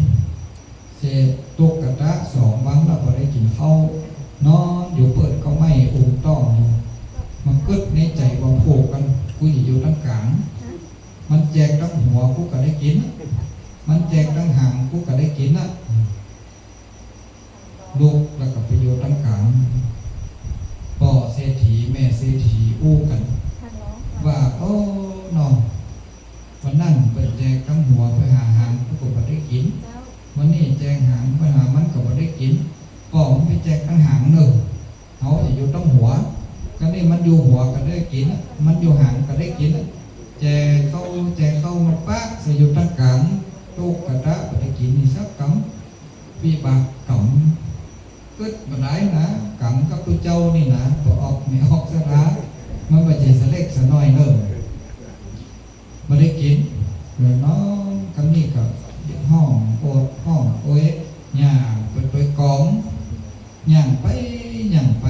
ເສດຕຸກກະຕະສອງວັນລະບໍ່ໄດ້ກິນເຂົ້າ, ນອນຢູ່ເປີດເຂົ້າໄມ້ອຸມຕ້ອງຢູ່. ມາຄຶດໃນໃຈວ່າ ໂພກັນ ກູຈະຢູ່ທາງກາງ, ມັນແຈກທັງຫົວ ກູກໍໄດ້ກິນ, ມັນແຈກທັງຫາງ ກູກໍໄດ້ກິນນະ. ລຸກແລ້ວກໍໄປຢູ່ທາງກາງ. ພໍ່ເສດຖີ ແມ່ເສດຖີອູ້ກັນວ່າ ໂອ້ ເນາະ, ວັນນັ້ນເພິ່ນແຈກທັງຫົວໄປຫາຫາງ ເພິ່ນກໍບໍ່ໄດ້ກິນ, ວັນນີ້ແຈກຫາງໄປຫາມັນກໍບໍ່ໄດ້ກິນ. ພໍ່ມັນໄປແຈກທັງຫາງເນີ, ເຮົາຈະຢູ່ທັງຫົວ. ກະນີ້ມັນຢູ່ຫົວກໍໄດ້ກິນ, ມັນຢູ່ຫາງກໍໄດ້ກິນ. ແຈເຂົ້າ ແຈເຂົ້າມາປະໃສ່ຢູ່ຕາງກາງ ຕຸກກະຕະບໍ່ໄດ້ກິນນີ້ສັກກຳ ວິບາກກຳ ເກີດບໍ່ໄດ້ນະ ກຳກັບຕົວເຈົ້ານີ້ນະ ບໍ່ອອກແມ່ອອກສະດາ ມັນບໍ່ໃຈສະເລັກສະນ້ອຍເດີ ບໍ່ໄດ້ກິນ ແລ້ວນອນກຳນີ້ກໍຮ້ອງໂອດຮ້ອງໂອຍ ຍ່າງໄປໂດຍກອງ ຍ່າງໄປຍ່າງໄປ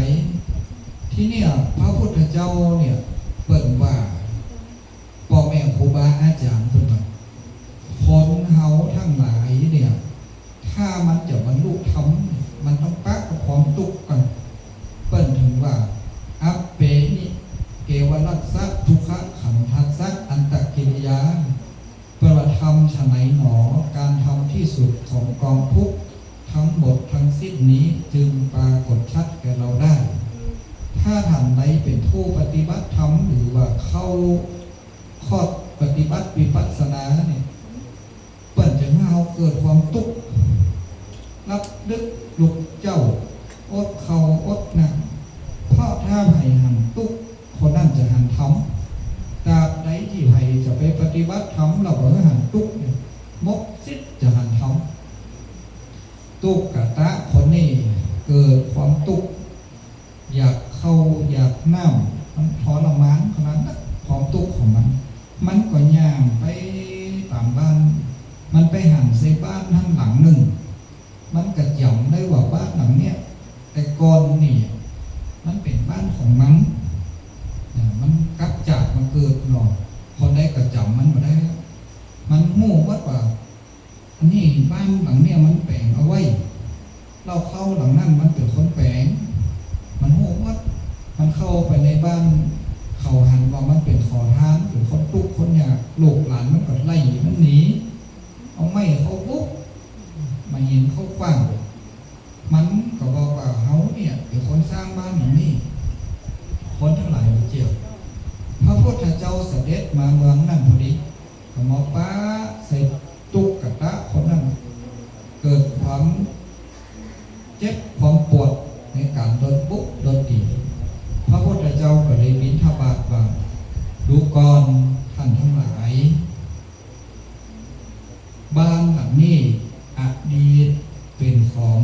ທີນີ້ພະພຸດທະເຈົ້ານີ້ເພິ່ນວ່າ ພໍ່ແມ່ຄູບາອາຈານເພິ່ນວ່າ ຄົນເຮົາທັງຫຼາຍນີ້ ຖ້າມັນຈະບັນລຸທຳ ມັນຕ້ອງປະກັບຄວາມທຸກກ່ອນ ເພິ່ນເຖິງວ່າ ອັບເປນິ ເກວະລັດສະ ທຸກຂະຂັນທັດສະ ອັນຕະກິລິຍາ ເພິ່ນວ່າ ທຳສະໃດໜໍ ການທຳທີ່ສຸດຂອງກອງທຸກທັງໝົດທັງສິ້ນນີ້ ຈຶ່ງປາກົດຊັດແກ່ເຮົາໄດ້ ຖ້າທ່ານໃດເປັນຜູ້ປະຕິບັດທຳ ຫຼືວ່າເຂົ້າຄອດປະຕິບັດວິປັດສະນານີ້ ເພິ່ນຈະໃຫ້ເຮົາເກີດຄວາມທຸກ ຫຼັບດຶກລຸກເຊົ້າ ອົດເຂົ້າອົດນ້ຳ ເພາະຖ້າໃຜຫັນທຸກ ຄົນນັ້ນຈະຫັນທຳ ຕາບໃດທີ່ໃຜຈະໄປປະຕິບັດທຳ ແລ້ວບໍ່ໃຫ້ຫັນທຸກນີ້ ໝົດສິດຈະຫັນທຳ ຕຸກກະຕະຄົນນີ້ເກີດຄວາມທຸກ ຢາກເຂົ້າຢາກນ້ຳ ມັນທໍລະມານຂະໜາດນັ້ນ ຄວາມທຸກຂອງມັນ ມັນກໍຍ່າງໄປຕາມບ້ານ ມັນໄປຫັນໃສ່ບ້ານຫັ້ນຫຼັງໜຶ່ງ ມັນກະຈຳໄດ້ວ່າບ້ານຫຼັງເນີ້ຍ ແຕ່ກ່ອນນີ້ມັນເປັນບ້ານຂອງມັນ ນະ ມັນກັບຈາກມາເກີດເນາະ ຄົນໃດກໍຈຳມັນບໍ່ໄດ້ ມັນຮູ້ໝົດວ່າ ອັນນີ້ບ້ານຫຼັງເນີ້ຍມັນແປງເອົາໄວ້ ແລ້ວເຂົາຫຼັງນັ້ນມັນເປັນຄົນແປງ ມັນຮູ້ໝົດ ມັນເຂົ້າໄປໃນບ້ານ ເຂົາຫັນວ່າມັນເປັນຂໍທານ ເປັນຄົນທຸກຄົນຍາກ ລູກຫຼານມັນກໍໄລ່ມັນໜີ ເອົາໄມ້ເຂົາບຸກ ມາເຫັນເຂົາຂວ້າງ ມັນກໍບອກວ່າ ເຮົາເນີ້ຍເປັນຄົນສ້າງບ້ານຫຼັງນີ້ ຄົນທັງຫຼາຍບໍ່ຈຽບ ພະພຸດທະເຈົ້າສະເດັດມາເມືອງນັ້ນພໍດີ ກໍມາປະໃສ່ຕຸກກະຕະຄົນນັ້ນ ເກີດຄວາມເຈັບຄວາມປວດໃນການໂດນທຸບໂດນຕີ ພະພຸດທະເຈົ້າກໍໄດ້ບິນທະບາດວ່າ ດູກ່ອນທ່ານທັງຫຼາຍ ບ້ານຫຼັງນີ້ອະດີດເປັນຂອງ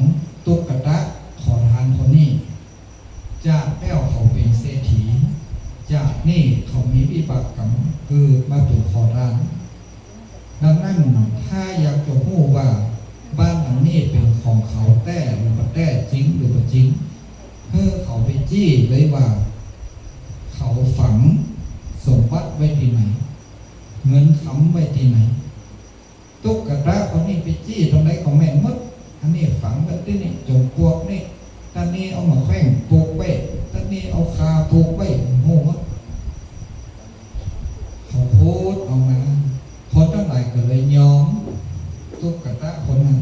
ຕຸກກະຕະຂໍທານຄົນນີ້ ຈາກແລ້ວເຂົາເປັນເສດຖີ ຈາກນີ້ເຂົາມີວິບາກກຳເກີດມາເປັນຂໍທານ. ດັ່ງນັ້ນ ຖ້າຢາກຈະຮູ້ວ່າບ້ານຫຼັງນີ້ເປັນຂອງເຂົາແທ້ຫຼືບໍ່ແທ້ ຈິງຫຼືບໍ່ຈິງ ໃຫ້ເຂົາໄປຈີ້ເລີຍວ່າ ເຂົາຝັງສົມບັດໄວ້ທີ່ໃນ ເງິນຄຳໄວ້ທີ່ໃນ. ຕຸກກະຕະຄົນນີ້ໄປຈີ້ຕົງໃດກໍແມ່ນໝົດ ອັນນີ້ຝັງໄວ້ທີ່ນີ້ ຈົມປວກນີ້ ຕານນີ້ເອົາໝາກແຂ້ງປູກໄວ້ ຕານນີ້ເອົາຂ່າປູກໄວ້ ຮູ້ໝົດ. ເຂົາໂພດອອກມາ ຄົນທັງຫຼາຍກໍເລີຍຍອມຕຸກກະຕະຄົນນັ້ນ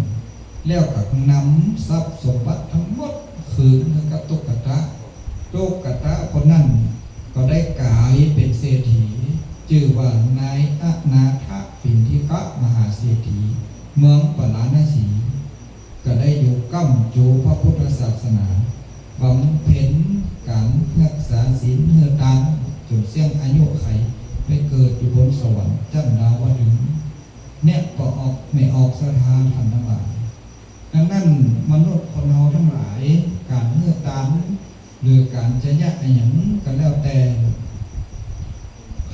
ແລ້ວກໍນຳຊັບສົມບັດທັງໝົດຄືນໃຫ້ກັບຕຸກກະຕະ. ຕຸກກະຕະຄົນນັ້ນກໍໄດ້ກາຍເປັນເສດຖີ ຊື່ວ່ານາຍອະນາຖະປິນທິກະມະຫາເສດຖີ ເມືອງປາລານະສີ ກໍໄດ້ຢູ່ຄ້ຳຈູພະພຸດທະສາສະໜາ ບຳເພັນການຮັກສາສິນ ໃຫ້ທານ ຈົນສ່ຽງອາຍຸໄຂ ໄປເກີດຢູ່ບົນສະຫວັນຊັ້ນດາວະດຶງ ແນະພໍ່ອອກແມ່ອອກສັດທາທ່ານທັງຫຼາຍ. ດັ່ງນັ້ນ ມະນຸດຄົນເຮົາທັງຫຼາຍ ການໃຫ້ທານ ຫຼື ການຈະຍະອີ່ຫຍັງກໍແລ້ວແຕ່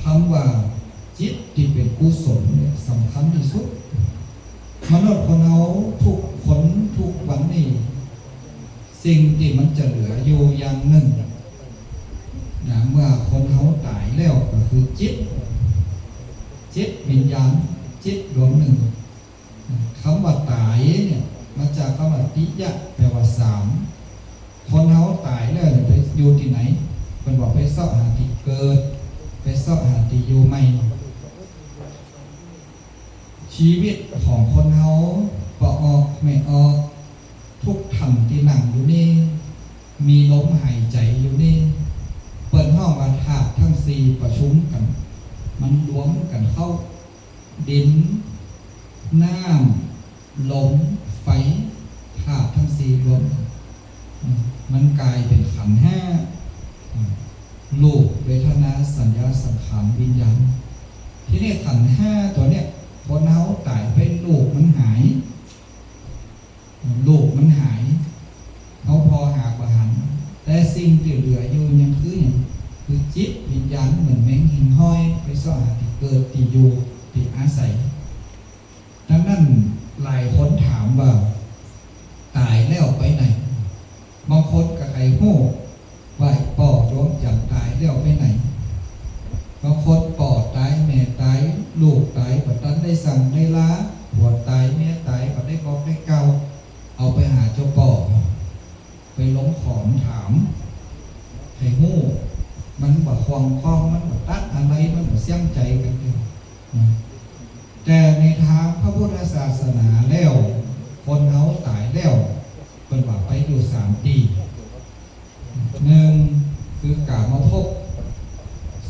ຄຳວ່າຈິດທີ່ເປັນກຸສົນນີ້ສຳຄັນທີ່ສຸດ. ມະນຸດຄົນເຮົາທຸກຄົນທຸກວັນນີ້ ສິ່ງທີ່ມັນຈະເຫຼືອຢູ່ຢ່າງໜຶ່ງນະ ເມື່ອຄົນເຮົາຕາຍແລ້ວກໍຄືຈິດ, ຈິດວິນຍານ, ຈິດດວງໜຶ່ງ. ຄຳວ່າຕາຍນີ້ມາຈາກຄຳວ່າຕິຍະ ແປວ່າສາມ. ຄົນເຮົາຕາຍແລ້ວນີ້ໄປຢູ່ທີ່ໃດ? ເພິ່ນວ່າໄປເຊາະຫາທີ່ເກີດ, ໄປເຊາະຫາທີ່ຢູ່ໃໝ່. ຊີວິດຂອງຄົນເຮົາ ພໍ່ອອກແມ່ອອກ ທຸກທ່ານທີ່ນັ່ງຢູ່ນີ້ ມີລົມຫາຍໃຈຢູ່ນີ້ ເພິ່ນຮ້ອງວ່າທາດທັງສີ່ປະຊຸມກັນ ມັນລວມກັນເຂົ້າ ດິນ, ນ້ຳ, ລົມ, ໄຟ ທາດທັງສີ່ລວມ ມັນກາຍເປັນຂັນຫ້າ ຮູບ, ເວທະນາ, ສັນຍາ, ສັງຂານ, ວິນຍານ. ທີນີ້ຂັນຫ້າຕົວເນີ້ຍ ຄົນເຮົາຕາຍໄປ ຮູບມັນຫາຍ ຮູບມັນຫາຍ ເຮົາພໍຫາບໍ່ຫັນ ແຕ່ສິ່ງທີ່ເຫຼືອຢູ່ຍັງຄືຫຍັງ? ຄືຈິດວິນຍານ ເໝືອນແມງຫິ່ງຫ້ອຍ ໄປຊອກຫາທີ່ເກີດ ທີ່ຢູ່ ທີ່ອາໄສ. ດັ່ງນັ້ນ ຫຼາຍຄົນຖາມວ່າ ຕາຍແລ້ວໄປໃນ? ບາງຄົນກໍໃຄຮູ້ວ່າ ພໍ່ດວງຈັນຕາຍແລ້ວໄປໃນ? ບາງຄົນພໍ່ຕາຍ ແມ່ຕາຍ ລູກຕາຍ ບໍ່ທັນໄດ້ສັ່ງໄດ້ລາ ຜົວຕາຍ ເມຍຕາຍ ບໍ່ໄດ້ບອກໄດ້ກ່າວ ເອົາໄປຫາເຈົ້າພໍ່ ໄປລົງຂອງຖາມ ໃຫ້ຮູ້ ມັນບໍ່ຄ່ອງຄ່ອງ ມັນບໍ່ຕັດອາໄລ ມັນບໍ່ສ່ຽງໃຈກັນເທື່ອ. ແຕ່ໃນທາງພະພຸດທະສາສະໜາແລ້ວ ຄົນເຮົາຕາຍແລ້ວ ເພິ່ນວ່າໄປຢູ່ສາມທີ່ ໜຶ່ງ ຄືກາມະພົບ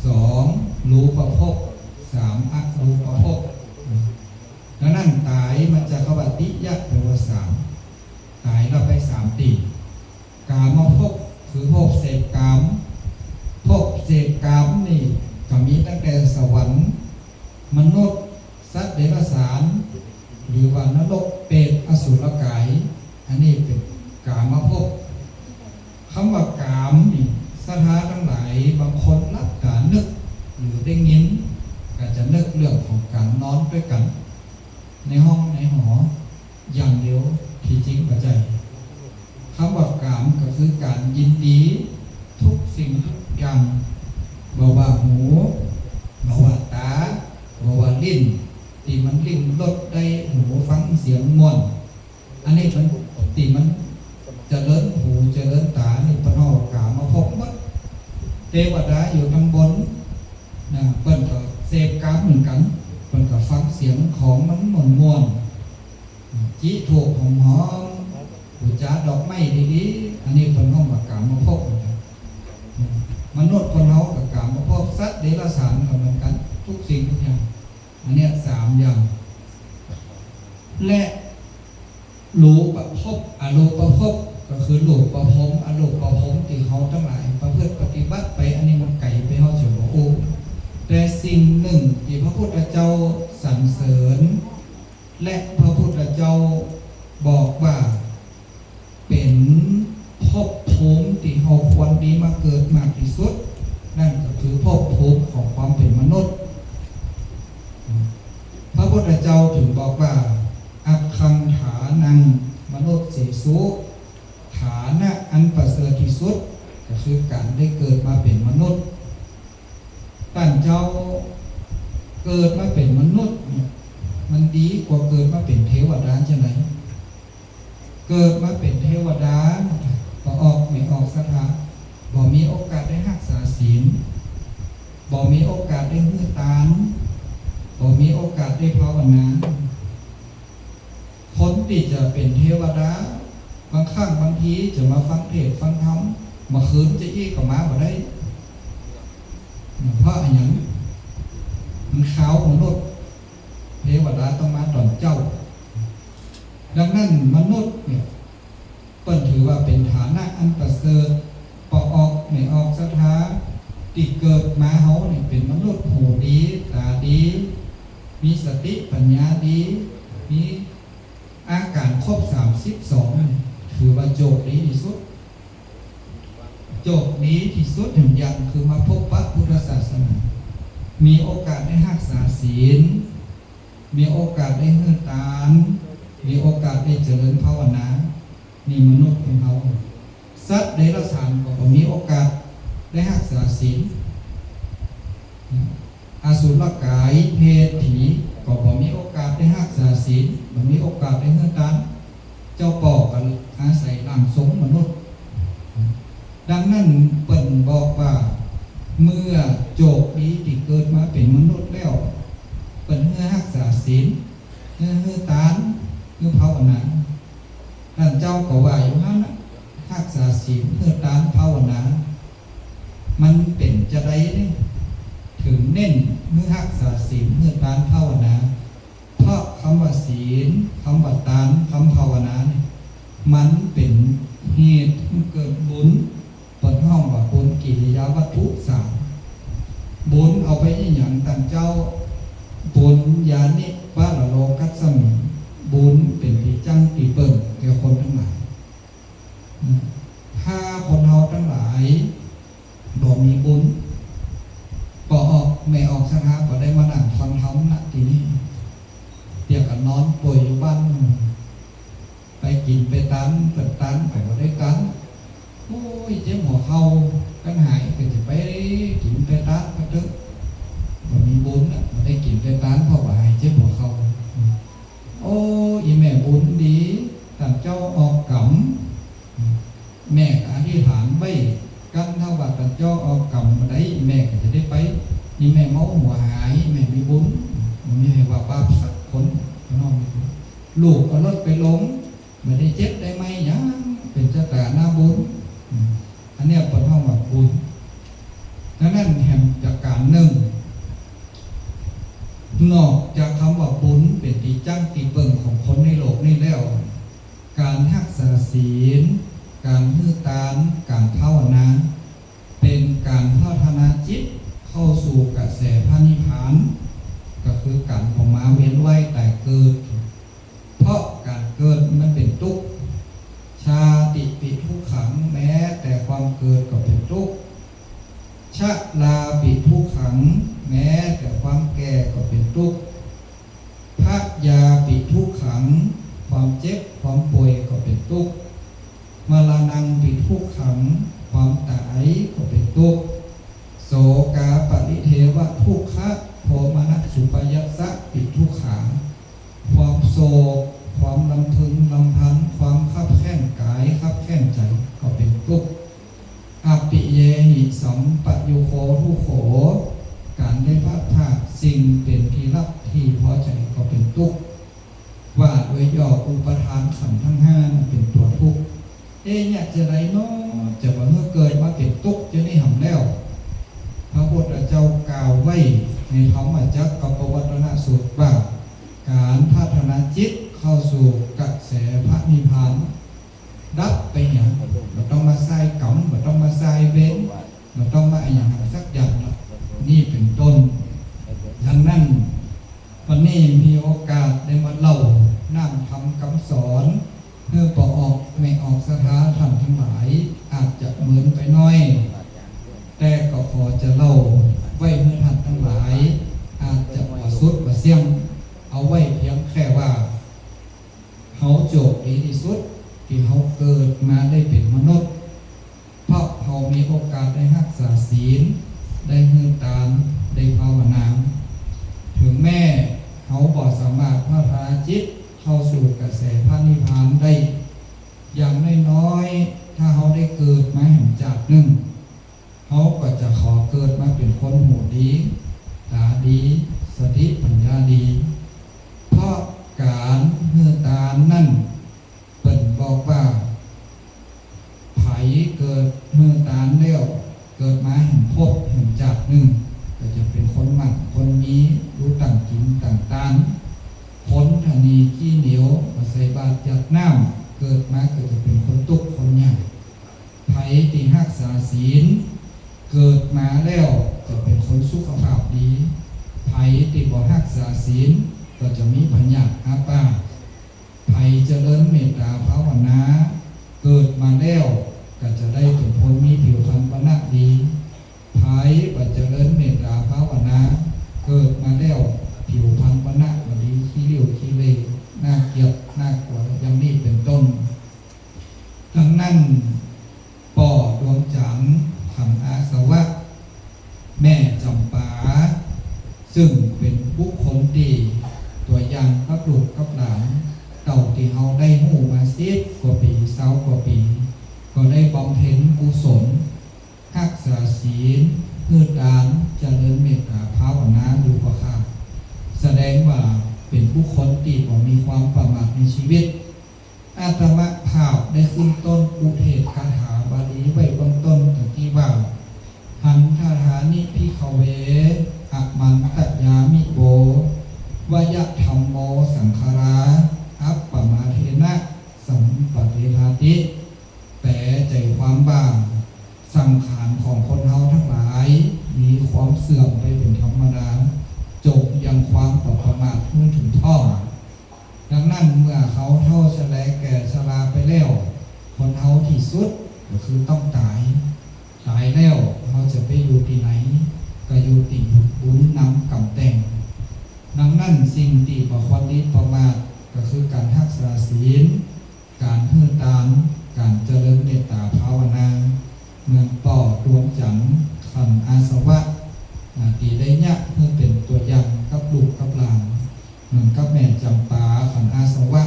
ສອງ ຮູປະພົບ ສາມ ອະຮູປະພົບ. ດັ່ງນັ້ນ ຕາຍມາຈາກຄຳວ່າຕິຍະ ແປວ່າສາມ ຕາຍແລ້ວໄປສາມທີ່. ກາມະພົບ ຄືພົບເສບກາມ ພົບເສບກາມນີ້ກໍມີຕັ້ງແຕ່ສະຫວັນ ມະນຸດ ສັດເດຍລະສານ ຫຼືວ່ານະລົກ ເປດ ອະສຸລະກາຍ ອັນນີ້ເປັນກາມະພົບ. ຄຳວ່າກາມນີ້ ສັດທາທັງຫຼາຍ ບາງຄົນຫຼັບຕານຶກ ຫຼືໄດ້ຍິນ ກໍຈະນຶກເລື່ອງຂອງການນອນດ້ວຍກັນ ໃນຫ້ອງໃນຫໍ ຢ່າງດຽວ ທີ່ຈິງບໍ່ໃຈ. ຄຳວ່າກາມກໍຄືການຍິນດີທຸກສິ່ງທຸກຢ່າງ ບໍ່ວ່າຫູ ບໍ່ວ່າຕາ ບໍ່ວ່າລີ້ນ ທີ່ມັນລິ້ມລົດໄດ້ ຫູຟັງສຽງມ່ວນ ອັນນີ້ມັນ ທີ່ມັນຈະເລີນຫູຈະເລີນຕາ ນີ້ເພິ່ນເວົ້າວ່າກາມະພົບໝົດ. ເທວະດາຢູ່ທາງບົນນະ ເພິ່ນກໍເສບກາມເໝືອນກັນ ເພິ່ນກໍຟັງສຽງຂອງມັນມ່ວນໆ ຈີ້ທູບຫອມໆ ບູຊາດອກໄມ້ດີໆ ອັນນີ້ເພິ່ນຮ້ອງວ່າກາມະພົບເໝືອນກັນ. ມະນຸດຄົນເຮົາກໍກາມະພົບ ສັດເດຍລະສານກໍເໝືອນກັນ ທຸກສິ່ງທຸກຢ່າງ ອັນເນີ້ຍສາມຢ່າງ. ແລະ ຮູປະພົບ ອະຮູປະພົບ ກໍຄືຮູບປະພົມ ອະຮູປະພົມ ທີ່ເຮົາທັງຫຼາຍປະພຶດປະຕິບັດໄປ ອັນນີ້ມັນໄກໄປ ເຮົາຈະບໍ່ໂອ້. ແຕ່ສິ່ງໜຶ່ງທີ່ພະພຸດທະເຈົ້າສັນເສີນ ແລະ ພະພຸດທະເຈົ້າບອກວ່າ ເປັນພົບພູມທີ່ເຮົາຄວນໄດ້ມາເກີດມາກທີ່ສຸດ ນັ້ນກໍຄືພົບພູມຂອງຄວາມເປັນມະນຸດ. ພະພຸດທະເຈົ້າຈຶ່ງບອກວ່າ ອັກຂັງຖານັງມະນຸດເສສຸ ຖານະອັນປະເສີດທີ່ສຸດ ກໍຄືການໄດ້ເກີດມາເປັນມະນຸດ. ທ່ານເຈົ້າ ເກີດມາເປັນມະນຸດເນຍ ມັນດີກວ່າເກີດມາເປັນເທວະດາຈັ່ງໃດ? ເກີດມາເປັນເທວະດາ ພໍ່ອອກແມ່ອອກສັດທາ ບໍ່ມີໂອກາດໄດ້ຮັກສາສິນ ບໍ່ມີໂອກາດໄດ້ໃຫ້ທານ ບໍ່ມີໂອກາດໄດ້ພາວະນາ. ຄົນທີ່ຈະເປັນເທວະດາ ບາງຄັ້ງບາງທີຈະມາຟັງເທດຟັງທຳ ມາຄືນຈະອີກກໍມາບໍ່ໄດ້. ເພາະອີຫຍັງ? ມັນຄາວມະນຸດ ເທວະດາຕ້ອງມາຕອນເຊົ້າ. ດັ່ງນັ້ນ ມະນຸດເນຍ ເພິ່ນຖືວ່າເປັນຖານະອັນປະເສີດ ພໍ່ອອກແມ່ອອກສັດທາ ທີ່ເກີດມາເຮົານີ້ເປັນມະນຸດຫູດີ ຕາດີ ມີສະຕິປັນຍາດີ ມີອາການຄົບສາມສິບສອງ ຖືວ່າໂຈກດີທີ່ສຸດ. ໂຈກດີທີ່ສຸດແຫ່ງຢ່າງຄືມາພົບປະພຸດທະສາສະໜາ ມີໂອກາດໄດ້ຮັກສາສິນ ມີໂອກາດໄດ້ໃຫ້ທານ ມີໂອກາດໄດ້ຈະເລີນພາວະນາ ນີ້ມະນຸດຂອງເຮົາ. ສັດເດຍລະສານກໍບໍ່ມີໂອກາດໄດ້ຮັກສາສິນ. ອະສຸລະກາຍເພດຜີກໍບໍ່ມີໂອກາດໄດ້ຮັກສາສິນ ບໍ່ມີໂອກາດໄດ້ໃຫ້ທານ ເຈົ້າພໍ່ກໍອາໄສຮ່າງຊົງມະນຸດ. ດັ່ງນັ້ນເພິ່ນບອກວ່າ ເມື່ອໂຈກດີທີ່ເກີດມາເປັນມະນຸດແລ້ວ ເພິ່ນໃຫ້ຮັກສາສິນ ໃຫ້ ໃຫ້ທານ ໃຫ້ພາວະນາ. ທ່ານເຈົ້າກໍວ່າຢູ່ຫັ້ນນະ ຮັກສາສິນ ໃຫ້ທານ ພາວະນາ ມັນເປັນຈະໃດເດ້ ເຖິງເນັ້ນໃຫ້ຮັກສາສິນ ໃຫ້ທານ ພາວະນາ? ເພາະຄຳວ່າສິນ ຄຳວ່າທານ ຄຳພາວະນານີ້ ມັນເປັນເຫດໃຫ້ເກີດບຸນ ເພິ່ນຮ້ອງວ່າບຸນກິລິຍາວັດຖຸສາມ. ບຸນເອົາໄປອີຫຍັງທ່ານເຈົ້າ? ບຸນຍານິປະລະໂລກັດສະມິງ ບຸນເປັນທີ່ຈັ້ງທີ່ເບິ່ງແກ່ຄົນທັງຫຼາຍ. ຖ້າຄົນເຮົາທັງຫຼາຍບໍ່ມີບຸນ, ພໍ່ອອກແມ່ອອກສັດທາບໍ່ໄດ້ມານັ່ງຟັງທຳນະທີ່ນີ້, ຕຽກກໍນອນປ່ວຍຢູ່ບ້ານ, ໄປກິນໄປຕານ ເພິ່ນຕານໄປບໍ່ໄດ້ຕານ. ໂອ້ຍ ເຈັບຫົວເຂົ່າ, ຄັນຫາຍກໍຈະໄປກິນໄປຕານເພິ່ນເດີ້. ບໍ່ມີບຸນນະ, ບໍ່ໄດ້ກິນໄດ້ຕານ ເພາະວ່າຫາຍເຈັບຫົວເຂົ່າ. ໂອ້ ອີແມ່ບຸນດີ, ທ່ານເຈົ້າອອກກຳ. ແມ່ກໍອະທິຖານໄວ້ກັນ, ຖ້າວ່າທ່ານເຈົ້າອອກກຳບໍ່ໄດ້, ແມ່ກໍຈະໄດ້ໄປ. ອີແມ່ເມົາຫົວຫາຍ, ແມ່ມີບຸນ, ບໍ່ມີໃຜວ່າບາບສັກຄົນ. ພີ່ນ້ອງ, ລູກເອົາລົດໄປລົງ, ບໍ່ໄດ້ເຈັບໄດ້ໄໝຫຍັງ, ເປັນຊະຕາໜ້າບຸນ. ອາ ອັນເນີ້ຍເພິ່ນເວົ້າວ່າບຸນ. ດັ່ງນັ້ນແຮມປະການໜຶ່ງ, ນອກຈາກຄຳວ່າບຸນເປັນທີ່ຈັ້ງທີ່ເບິ່ງຂອງຄົນໃນໂລກນີ້ແລ້ວ, ການຮັກສາສິນ, ການໃຫ້ທານ, ການພາວະນາ ເປັນການພັດທະນາຈິດເຂົ້າສູ່ກະແສພະນິບພານ, ກໍຄືການບໍ່ມາວຽນວ່າຍຕາຍເກີດ. ເພາະການເກີດມັນເປັນທຸກ, ຊາຕິປິທຸກຂັງ, ແມ້ແຕ່ຄວາມເກີດກໍເປັນທຸກ, ຊະລາປິທຸກຂັງ, ແມ້ແຕ່ຄວາມແກ່ກໍເປັນທຸກ, ພະຍາປິທຸກຂັງ, ຄວາມເຈັບຄວາມປ່ວຍກໍເປັນທຸກ, ມະລະນັງປິທຸກຂັງ, ຄວາມຕາຍກໍເປັນທຸກ, ໂສກາປະລິເທວະທຸກຂະໂທມະນັດສຸປາຍາສະປິທຸກຂາ, ຄວາມໂສກ, ຄວາມລຳເພິງລຳພັນ, ຄວາມຄັບແຄ້ນກາຍຄັບແຄ້ນໃຈກໍເປັນທຸກ. ອັບປິເຍຫິສັມປະຍຸໂຄທຸກໂຂ, ການໄດ້ພາດພາກສິ່ງເປັນທີ່ຮັກທີ່ພໍໃຈກໍເປັນທຸກ. ວ່າໂດຍຫຍໍ້ ອຸປະທານຂັນທັງຫ້ານັ້ນເປັນຕົວທຸກ. ເອ ຍາກຈະໃດເນາະ ຈະບໍ່ໃຫ້ເກີດມາເປັນທຸກຈັ່ງນີ້ຫັ້ນແລ້ວ? ພະພຸດທະເຈົ້າກ່າວໄວ້ໃນທຳມະຈັກກັບປະວັດຕະນະສູດວ່າ ການພັດທະນາຈິດເຂົ້າສູ່ກະແສພະນິບພານ ດັບໄປຫຍັງ? ບໍ່ຕ້ອງມາໃສ່ກຳ, ບໍ່ຕ້ອງມາໃສ່ເວນ, ບໍ່ຕ້ອງມາອີ່ຫຍັງສັກຢ່າງເນາະ, ນີ້ເປັນຕົ້ນ. ດັ່ງນັ້ນ ວັນນີ້ມີໂອກາດໄດ້ມາເລົ່ານ້ຳທຳຄຳສອນ ເພື່ອພໍ່ອອກແມ່ອອກສັດທາທ່ານທັງຫຼາຍ ອາດຈະເມີນໄປໜ້ອຍ, ແຕ່ກໍຂໍຈະເລົ່າໄວ້ເພື່ອທ່ານທັງຫຼາຍ ອາດຈະບໍ່ສຸດບໍ່ສ່ຽງ, ເອົາໄວ້ພຽງແຄ່ວ່າ ເຮົາໂຈກດີທີ່ສຸດທີ່ເຮົາເກີດມາໄດ້ເປັນມະນຸດ, ເພາະເຮົາມີໂອກາດໄດ້ຮັກສາສິນ, ໄດ້ໃຫ້ທານ, ໄດ້ພາວະນາ. ເຖິງແມ້ເຮົາບໍ່ສາມາດພັດທະນາຈິດເຂົ້າສູ່ກະແສພະນິບພານໄດ້, ຢ່າງນ້ອຍໆ ຖ້າເຮົາໄດ້ເກີດມາເຫັນຈາດໜຶ່ງ, ເຮົາກໍຈະຂໍເກີດມາເປັນຄົນຫູດີ, ຕາດີ, ສະຕິປັນຍາດີ. ເພາະການໃຫ້ທານນັ້ນ ເພິ່ນບອກວ່າ ໃຜເກີດໃຫ້ທານແລ້ວ ເກີດມາເຫັນພົບເຫັນຈາດໜຶ່ງ ກໍຈະເປັນຄົນໝັ້ນຄົນມີ, ຢູ່ຕັ້ງກິນຕັ້ງຕານ, ຄົນທະນີຂີ້ໜຽວ, ມາໃສ່ບາດຢາດນ້ຳ, ເກີດມາກໍຈະເປັນຄົນທຸກຄົນຍາກ. ໃຜທີ່ຮັກສາສິນ ເກີດມາແລ້ວຈະເປັນຄົນສຸຂະພາບດີ, ໃຜທີ່ບໍ່ຮັກສາສິນກໍຈະມີພະຍາດອາປາດ. ໃຜຈະເລີນເມດຕາພາວະນາ ເກີດມາແລ້ວກໍຈະໄດ້ເປັນຄົນມີຜິວພັນວັນນະດີ, ໃຜບໍ່ຈະເລີນເມດຕາພາວະນາ ເກີດມາແລ້ວຜິວພັນວັນນະບໍ່ດີ, ຂີ້ລິ້ວຂີ້ເລ, ໜ້າກຽດໜ້າກົວ ຢ່າງນີ້ເປັນຕົ້ນ. ດັ່ງນັ້ນ ປໍດວງຈັນ ຂັນອາສະວະ ແມ່ຈຳປາ ຊຶ່ງເປັນບຸກຄົນທີ່ຕົວຢ່າງກັບລູກກັບຫຼານ ເທົ່າທີ່ເຮົາໄດ້ຮູ້ມາສິບກວ່າປີ ຊາວກວ່າປີ ກໍໄດ້ບຳເພັນກຸສົນ ຮັກສາສິນ ໃຫ້ທານ ຈະເລີນເມດຕາພາວະນາຢູ່ບໍ່ຂາດ, ສະແດງວ່າເປັນບຸກຄົນທີ່ບໍ່ມີຄວາມປະໝາດໃນຊີວິດ. ອາດຕະມະພາບໄດ້ຂຶ້ນຕົ້ນອຸເທດຄາຖາບາລີໄວ້ເບື້ອງຕົ້ນດັ່ງທີ່ວ່າ ຫັນທະຖານິພິກຂະເວ ອະມັນຕະຍາມິໂວ ວະຍະທຳໂມສັງຄາລາ ອັບປະມາເທນະ ສຳປະຕິທາຕິ. ແປໃຈຄວາມວ່າ ສັງຂານຂອງຄົນເຮົາທັງຫຼາຍມີຄວາມເສື່ອມໄປເປັນທຳມະດາ. ຈົ່ງຢ່າງຄວາມບໍ່ປະໝາດໃຫ້ເຖິງພ້ອມ. ດັ່ງນັ້ນ ເມື່ອເຮົາເຖົ້າຊະແລແກ່ຊະລາໄປແລ້ວ, ຄົນເຮົາທີ່ສຸດກໍຄືຕ້ອງຕາຍ. ຕາຍແລ້ວເຮົາຈະໄປຢູ່ທີ່ໃດ? ກໍຢູ່ທີ່ບຸນນຳກຳແຕ່ງ. ດັ່ງນັ້ນ ສິ່ງທີ່ບໍ່ຄວນດີປະໝາດກໍຄືການຮັກສາສິນ, ການໃຫ້ທານ, ການຈະເລີນເມດຕາພາວະນາ, ເໝືອນປໍດວງຈັນຂັນອາສະວະ ອາ ທີ່ໄດ້ຍະໃຫ້ເປັນຕົວຢ່າງກັບລູກກັບຫຼານ, ເໝືອນກັບແມ່ຈຳປາຂັນອາສະວະ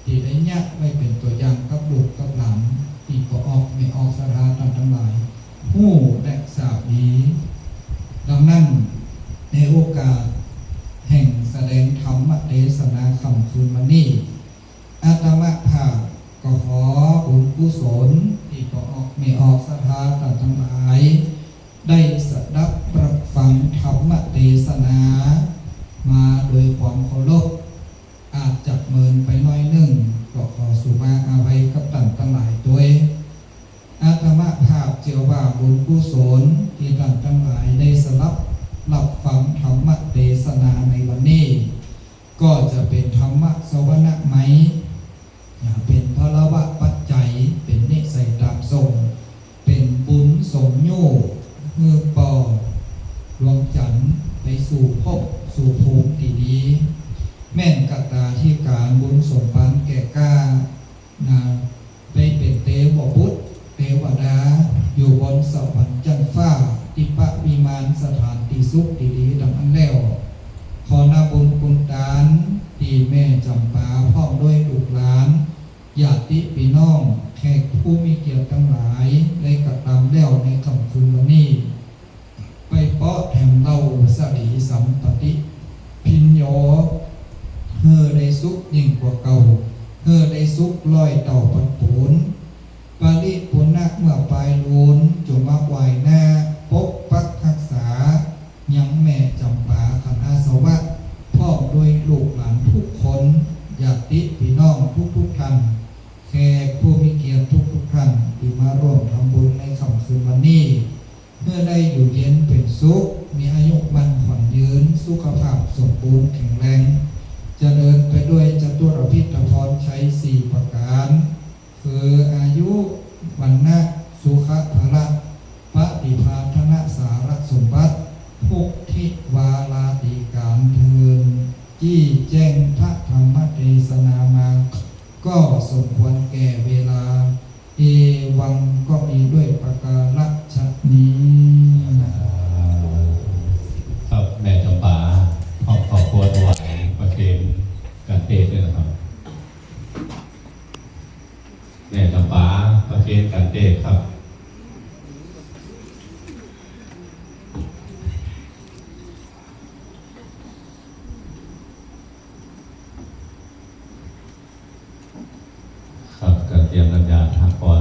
ທີ່ໄດ້ຍະໄວ້ເປັນຕົວຢ່າງກັບລູກກັບຫຼານ ທີ່ພໍ່ອອກແມ່ອອກສັດທາທ່ານທັງຫຼາຍຮູ້ ແລະ ຊາບດີ. ດັ່ງນັ້ນ ໃນໂອກາດແຫ່ງສະແດງທຳມະເທດສະນາຄ່ຳຄືນວັນນີ້, ອາດຕະມະພາບກໍຂໍບຸນກຸສົນທີ່ພໍ່ອອກແມ່ອອກສັດທາທ່ານທັງຫຼາຍ ໄດ້ສະດັບຮັບຟັງທຳມະເທດສະນາມາໂດຍຄວາມເຄົາລົບ, ອາດຈະເມີນໄປໜ້ອຍໜຶ່ງ, ກໍຂໍສຸມາອະໄພກັບທ່ານທັງຫຼາຍດ້ວຍ. ອາດຕະມະພາບເຊື່ອວ່າບຸນກຸສົນທີ່ທ່ານທັງຫຼາຍໄດ້ສະດັບຮັບຟັງທຳມະເທດສະນາໃນວັນນີ້ ກໍຈະເປັນທຳມະສະວະນະໄມ, ເປັນພະລະວະປັດໄຈ, ເປັນນິໄສຕາມສົ່ງ, ເປັນບຸນສົ່ງໂຍກ ເຮືອປ່ອດວງຈັນໄປສູ່ພົບສູ່ພູມທີ່ດີ, ແມ່ນກະຕາທິການບຸນສົມປານແກ່ກ້ານະ ໄປເປັນເທວະບຸດເທວະດາ ຢູ່ບົນສະຫວັນຊັ້ນຟ້າ ທິພະວິມານສະຖານທີ່ສຸກທີ່ດີດັ່ງນັ້ນແລ້ວ, ຂໍນາບຸນຄຸນທານທີ່ແມ່ຈຳປາພ້ອມດ້ວຍລູກຫຼານ ຍາດຕິພີ່ນ້ອງ ແຂກຜູ້ມີກຽດທັງຫຼາຍ ໄດ້ກະທຳແລ້ວໃນຄ່ຳຄືນວັນນີ້ ໄປເປາະແຖມເລົ່າສະຫຼີສຳປະຕິພິນໂຍ ເຮີໄດ້ສຸກຍິ່ງກວ່າເກົ່າ, ເຮີໄດ້ສຸກຮ້ອຍເທົ່າພັນປູນ. ປະລິປຸນນະເມື່ອປາຍລູນ ຈົ່ງມາຫວາຍໜ້າປົກປັກຮັກສາ ຍັງແມ່ຈຳປາຂັນອາສະວະ ພ້ອມດ້ວຍລູກຫຼານທຸກຄົນ, ຍາດຕິພີ່ນ້ອງທຸກໆທ່ານ, ແຂກຜູ້ມີກຽດທຸກໆທ່ານ ທີ່ມາຮ່ວມທຳບຸນໃນຄ່ຳຄືນວັນນີ້ ເພື່ອໄດ້ຢູ່ເຢັນເປັນສຸກ, ມີອາຍຸໝັ້ນຂວັນຍືນ, ສຸຂະພາບສົມບູນແຂງແຮງ, ຈະເລີນໄປດ້ວຍຈະຕຸລະພິດຕະພອນໄຊສີ່ປະການ ຄື ອາຍຸ, ວັນນະ, ສຸຂະພະລະ, ປະຕິພານທະນະສາລະສົມບັດ, ພຸດທິວາລາຕິການເທີ້ນ. ຊີ້ແຈງພະທຳມະເທດສະນາມາ ກໍສົມຄວນແກ່ເວລາ. ເອວັງ ກໍມີດ້ວຍປະກາລະຊະນີ້. ຄັບ ແມ່ຈຳປາ ພ້ອມຄອບຄົວຖວາຍປະເຄນກັນເຕດດ້ວຍນະຄັບ. ແມ່ຈຳປາ ປະເຄນກັນເຕດຄັບ. ຄັບ ກະຕຽມນ້ຳຢາທາກ່ອນ